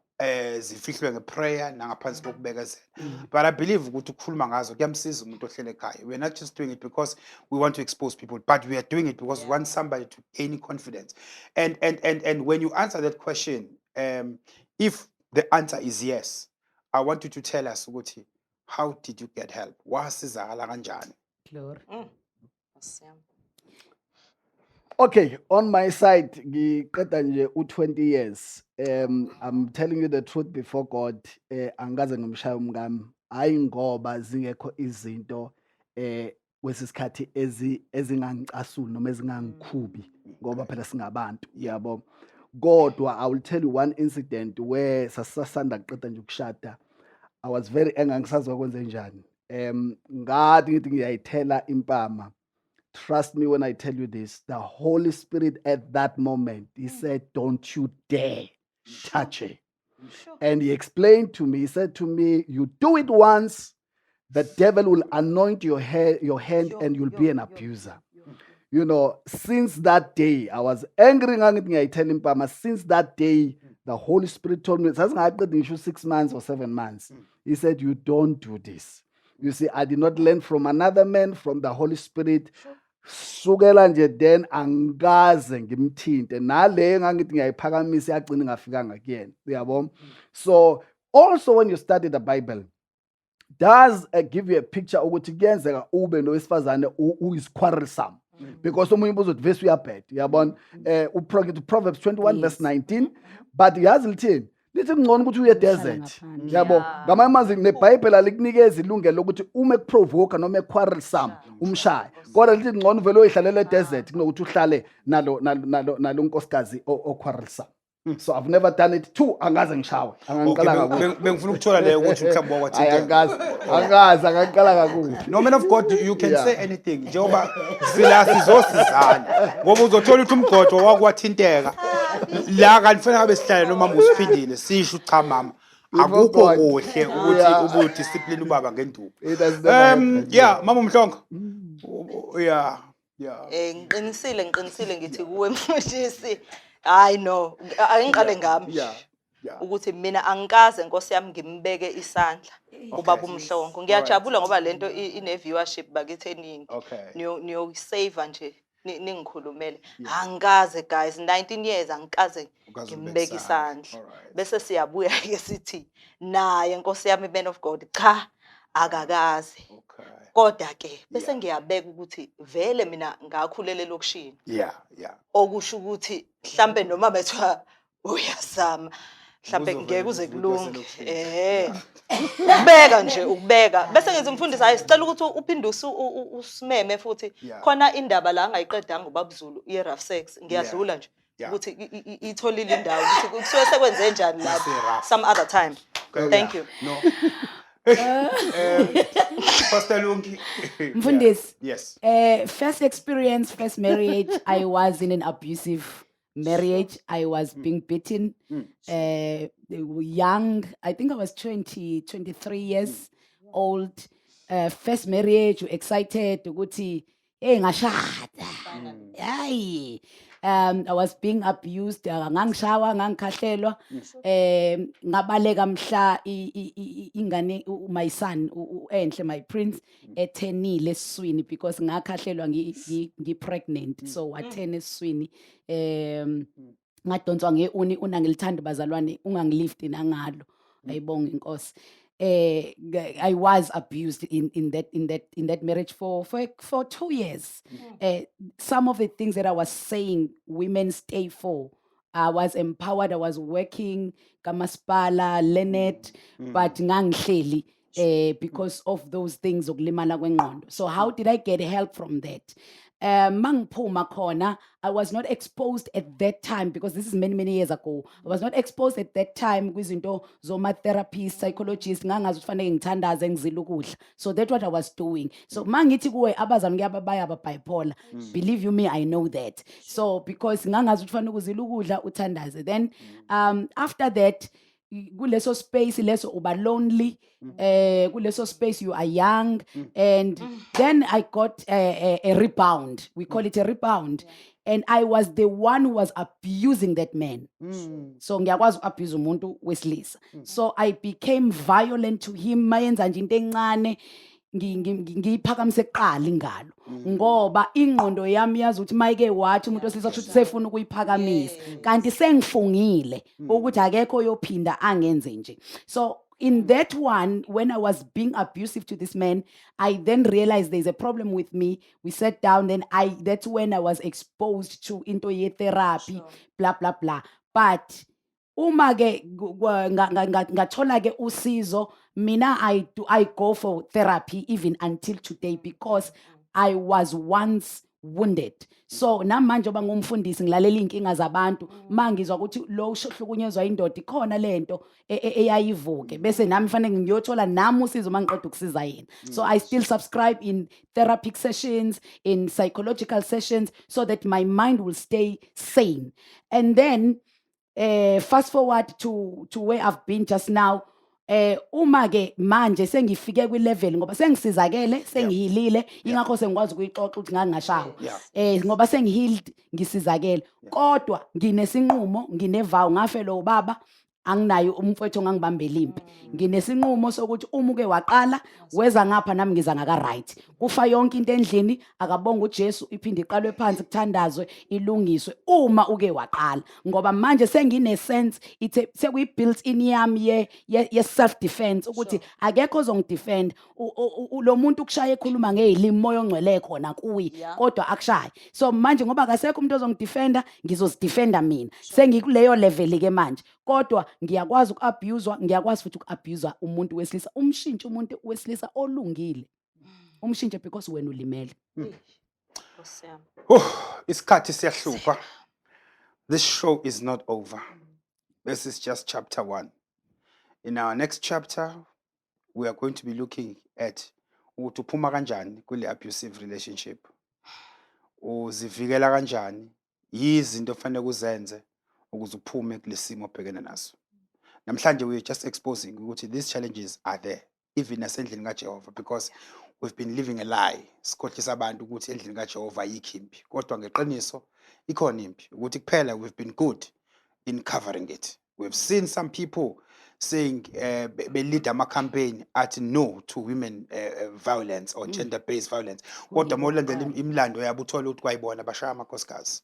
zifihlwe ngeprayer nangaphansi kokubekezela, but I believe ukuthi ukukhuluma ngazo kuyamsiza umuntu ohlele ekhaya. We are not just doing it because we want to expose people, but we are doing it because we want somebody to gain confidence. And when you answer that question, if the answer is yes, I want you to tell us ukuthi how did you get help, wasizakala kanjani? Glory. Nkosi yami. Okay, on my side ngiqeda nje u20 years. I'm telling you the truth before God, angikaze ngimshaya umkami. Hayi ngoba zingekho izinto kwesisikhathi ezingangicasuli noma ezingangikhubi, ngoba phela singabantu, yabo. Kodwa I will tell you one incident where sasasanda kuqeda nje ukushada. I was very angry, angisazi kwakwenze njani. Ngathi ngithi ngiyayithela impama. Trust me when I tell you this, the Holy Spirit at that moment, he said, "Don't you dare touch it." And he explained to me, he said to me, "You do it once, the devil will anoint your hair, your hand, and you'll be an abuser." Since that day, I was angry. Ngangithi ngiyayithela impama. Since that day, the Holy Spirit told me, sasingaqedi ngisho 6 months or 7 months. He said, "You don't do this." You see, I did not learn from another man, from the Holy Spirit. Sukela nje then angikaze ngimthinte, nale ngangithi ngiyayiphakamisa yagcina ingafikanga kuyena, uyabo. So also when you study the Bible, does give you a picture ukuthi kuyenzeka ube nowesifazane who is quarrelsome, because omunye ubuzo uthi vese uyabheda, uyabona. Proverbs 21 verse 19, but yazi lithini? Lithi kungcono ukuthi uye Uhlala desert, ngaphandle. yabo. Ngamanye amazwi, neBhayibheli alikunikezi ilungelo lokuthi uma ekuprovoka noma equarrelsome umshaye, kodwa lithi ngcono uvele uyihlalela edesert kunokuthi uhlale nalo nkosikazi o-quarrelsome. So I've never done it. Two, angaze ngishawe. Okay, Angangiqala ngakuphi? Bengifuna ukuthola leyo ukuthi mhlawumbe Hayi, wakwathinteka. angazi, angangiqala ngakuphi. No, man of God, you can say anything, njengoba sila sizosizana, ngoba uzothola ukuthi umgodo wakwathinteka la, kanti fanele ngabe sihlale noma usiphindile sisho, cha mama, akukho God. Kuhle ukuthi ubudiscipline ubaba ngenduku. It has never happened. Yeah, mama uMhlongo, yeah. Ngiqinisile ngithi kuwe mfundisi, hayi no, angiqale ngami ukuthi mina angikaze, nkosi yami, ngimbeke isandla ubaba uMhlongo. Ngiyajabula ngoba lento ine viewership bakithi eningi. Niyokusave nje ningikhulumele. Angikaze guys, 19 years angikaze Ukaze umbeke ngimbeke isandla. isandla. Bese siyabuya ke sithi naye, nkosi yami, man of God, cha, akakaze. Kodwa ke bese ngiyabeka ukuthi vele mina ngakhulela elokishini, okusho ukuthi mhlambe noma bethiwa uyazama mhlambe Kuzovele ngeke kuze kuvuke kulunge. waselokishini. Ukubeka nje, ukubeka, bese ngithi mfundisi, hayi, sicela ukuthi uphinde usimeme futhi. Khona indaba la angayiqedanga ubabuzulu ye-rough sex, ngiyadlula nje ukuthi itholile indawo ukuthi kusuke sekwenze njani lapho. Mase-rough. Some other time. Thank you. No. Pastor Lungi. Mfundisi. Yes. First experience, first marriage, I was in an abusive marriage. I was being beaten. Young, I think I was 20, 23 years old. First marriage, you excited ukuthi hey, ngashada. Hayi. I was being abused, ngangishawa, ngangikhahlelwa. Ngabaleka mhla ingane my son Enhle, my prince, ethenile esiswini, because ngakhahlelwa ngi pregnant, so wathena esiswini. Ngadonswa ngeuni, unangilithanda bazalwane, ungangilift nangalo, ayibonga inkosi. I was abused in that marriage for 2 years. Some of the things that I was saying women stay for, I was empowered, I was working kamasipala, learned, but ngangihleli because of those things okulimala kwengqondo. So how did I get help from that? Mangiphuma khona, I was not exposed at that time, because this is many, many years ago. I was not exposed at that time kwizinto zoma therapist, psychologist. Ngangazi ukuthi fanele ngithandaze, ngizile ukudla. So that's what I was doing. So mangithi kuwe abazali kuyaba bayaba bipolar, believe you me, I know that. So because ngangazi ukuthi fanele ukuzila ukudla, uthandaze. Then after that, kuleso space leso uba lonely, kuleso space you are young, and then I got a rebound. We call it a rebound, and I was the one who was abusing that man. So ngiyakwazi uku-abuse umuntu wesilisa, so I became violent to him. Mayenza nje into encane, ngiyiphakamise kuqala ingalo, ngoba ingqondo yami yazi ukuthi mayike wathi umuntu wesilisa kusho ukuthi sefuna ukuyiphakamisa, kanti sengifungile ukuthi akekho oyophinda angenze nje. So In that one, when I was being abusive to this man, I then realized there's a problem with me. We sat down, then I that's when I was exposed to into ye therapy, blah blah blah. But uma ke ngathola ke usizo mina, I go for therapy even until today because I was once wounded. So namanje oba ngumfundisi ngilalela inkinga zabantu, mangizwa ukuthi lo ushlukunyezwa indoda, ikhona lento eyayivuke bese nami fanele ngiyothola nami usizo mangiqeda ukusiza yena. So I still subscribe in therapeutic sessions, in psychological sessions, so that my mind will stay sane. And then fast forward to where I've been just now, uma ke manje sengifike kwi level ngoba sengisizakele, sengihilile, ingakho sengikwazi ukuyixoxa ukuthi ngangashawa, ngoba sengihealed, ngisizakele, kodwa nginesinqumo, nginevow, ngafelwa ubaba, anginayo umfowethu ongangibambela impi. Nginesinqumo sokuthi uma uke waqala weza ngapha, nami ngiza ngaka right, kufa yonke into endlini, akabonga uJesu, iphinde iqalwe phansi, kuthandazwe, ilungiswe uma uke waqala, ngoba manje sengine sense ithe sekuyi built in yami ye self defense ukuthi akekho ozongidefend. Lo muntu ukushaya ekhuluma ngezilimi, moya ongcwele khona kuyi, kodwa akushaye. So manje ngoba akasekho umuntu ozongidefenda, ngizozidefenda mina. Sengikuleyo level ke manje, kodwa ngiyakwazi uku-abuzwa, ngiyakwazi futhi uku-abuza umuntu wesilisa. Umshintshe umuntu wesilisa olungile, umshintshe because wena ulimele. Nkosi yami. Oh, isikhathi siyahlupha. This show is not over. This is just chapter 1. In our next chapter, we are going to be looking at ukuthi uphuma kanjani kule abusive relationship. Uzivikela kanjani? Yizinto ofanele uzenze ukuze uphume kulesimo obhekene naso. Namhlanje we are just exposing ukuthi these challenges are there even nasendlini kaJehova, because we've been living a lie, sikhohlisa abantu ukuthi endlini kaJehova ayikho impi, kodwa ngeqiniso ikhona impi, ukuthi kuphela we've been good in covering it. We've seen some people saying be-lead ama-campaign athi no to women violence or gender based violence, kodwa uma ulandela imilando yabo uthole ukuthi kwayibona bashaya amakhosikazi.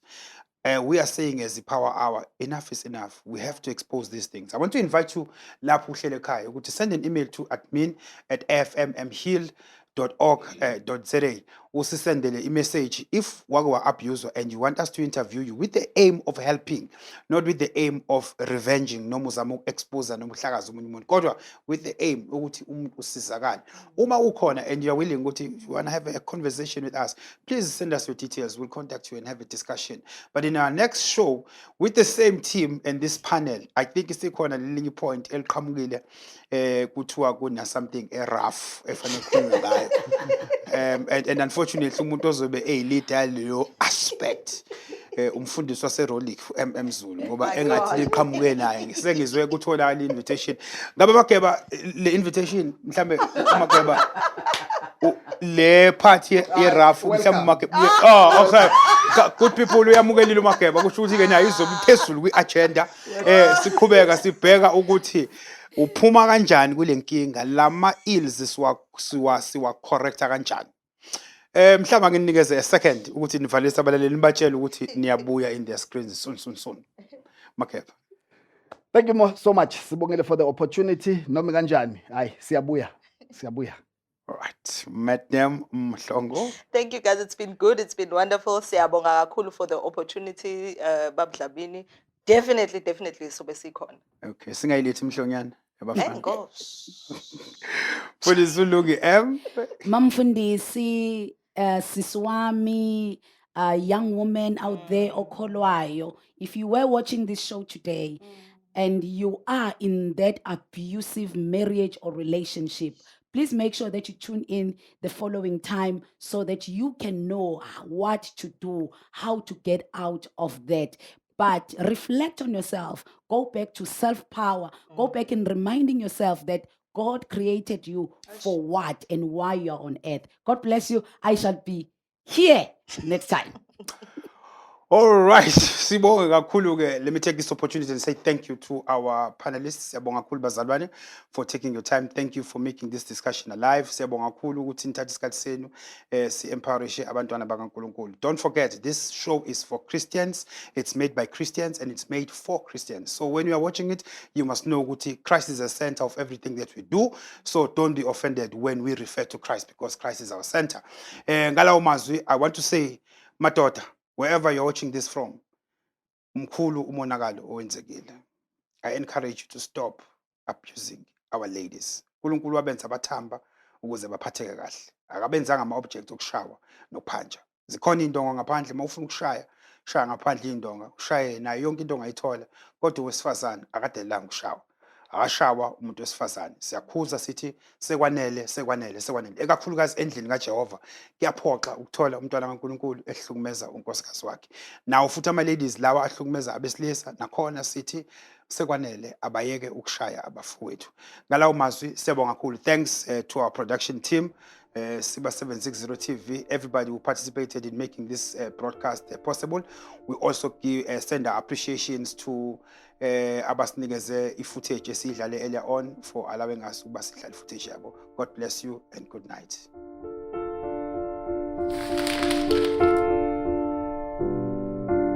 We are saying as the Power Hour, enough is enough. We have to expose these things. I want to invite you lapho uhlele ekhaya ukuthi send an email to admin@fmmheal.org.za, usisendele i-message if wake wa-abuse and you want us to interview you with the aim of helping, not with the aim of revenging noma uzama uku-expose noma uhlakaza omunye umuntu, kodwa with the aim ukuthi umuntu usizakale. Uma ukhona and you are willing ukuthi you want to have a conversation with us, please send us your details. We'll contact you and have a discussion. But in our next show with the same team and this panel, I think isikhona lelinye point eliqhamukile, kuthiwa kuna something e-rough efanele kukhulunywe ngayo, and unfortunately umuntu ozobe eyi-leader yaleyo aspect, umfundisi waseRolik MM Zulu, ngoba engathi liqhamuke naye. Sengizwe kutholakala invitation ngabe Mageba, le invitation mhlambe uMageba le part ye-rough mhlawumbe uMageba. Oh, okay. Good people, uyamukelile uMageba, kusho ukuthi ke nayo izobe iphezulu kwi-agenda. Siqhubeka sibheka ukuthi uphuma kanjani kule nkinga, lama ills siwa correcta kanjani. Mhlawumbe nginikeze a second ukuthi nivalise abalaleli, nibatshele ukuthi niyabuya in their screens soon, soon, soon. Mageba. Thank you so much. Sibongele for the opportunity. Noma kanjani? Hayi, siyabuya. Siyabuya. All right, Madam Mhlongo. Thank you, guys. It's been good. It's been wonderful. Siyabonga kakhulu for the opportunity, Bab Dlamini. Definitely, definitely sobe sikhona. Okay, singayilethi imhlonyana yabafana. Enkosi. Mfundisi uLungi M. Mamfundisi, sisi wami, young woman out there okholwayo, if you were watching this show today and you are in that abusive marriage or relationship, please make sure that you tune in the following time so that you can know what to do, how to get out of that. But reflect on yourself, go back to self power, go back in reminding yourself that God created you for what and why you're on earth. God bless you. I shall be here next time. All right, sibonge kakhulu ke. Let me take this opportunity and say thank you to our panelists. Siyabonga kakhulu, bazalwane, for taking your time. Thank you for making this discussion alive. Siyabonga kakhulu ukuthi nithathe isikhathi senu si-empowerishe abantwana bakaNkulunkulu. Don't forget, this show is for Christians. It's made by Christians and it's made for Christians. So when you are watching it, you must know ukuthi Christ is the center of everything that we do. So don't be offended when we refer to Christ, because Christ is our center. Ngalawo mazwi, I want to say, madoda, wherever you're watching this from, mkhulu umonakalo owenzekile. I encourage you to stop abusing our ladies. uNkulunkulu wabenza bathamba ukuze baphatheke kahle. Akabenzanga ama-object okushawa nokuphanja. Zikhona iy'ndonga ngaphandle, uma ufuna ukushaya, shaya ngaphandle iy'ndonga, ushaye nayo yonke into ongayithola. Kodwa owesifazane akadelelanga ukushawa. Akashawa umuntu wesifazane. Siyakhuza sithi sekwanele, sekwanele, sekwanele. Ekakhulukazi endlini kaJehova kuyaphoxa ukuthola umntwana kaNkulunkulu ehlukumeza unkosikazi wakhe. Nawo futhi ama-ladies lawa ahlukumeza abesilisa, nakhona sithi sekwanele, abayeke ukushaya abafowethu. Ngalawo mazwi, siyabonga kakhulu. Thanks to our production team, Siba 760 TV, everybody who participated in making this broadcast possible. We also give send our appreciations to abasinikeze i-footage esiyidlale earlier on for allowing us ukuba sidlale i-footage yabo. God bless you and good night.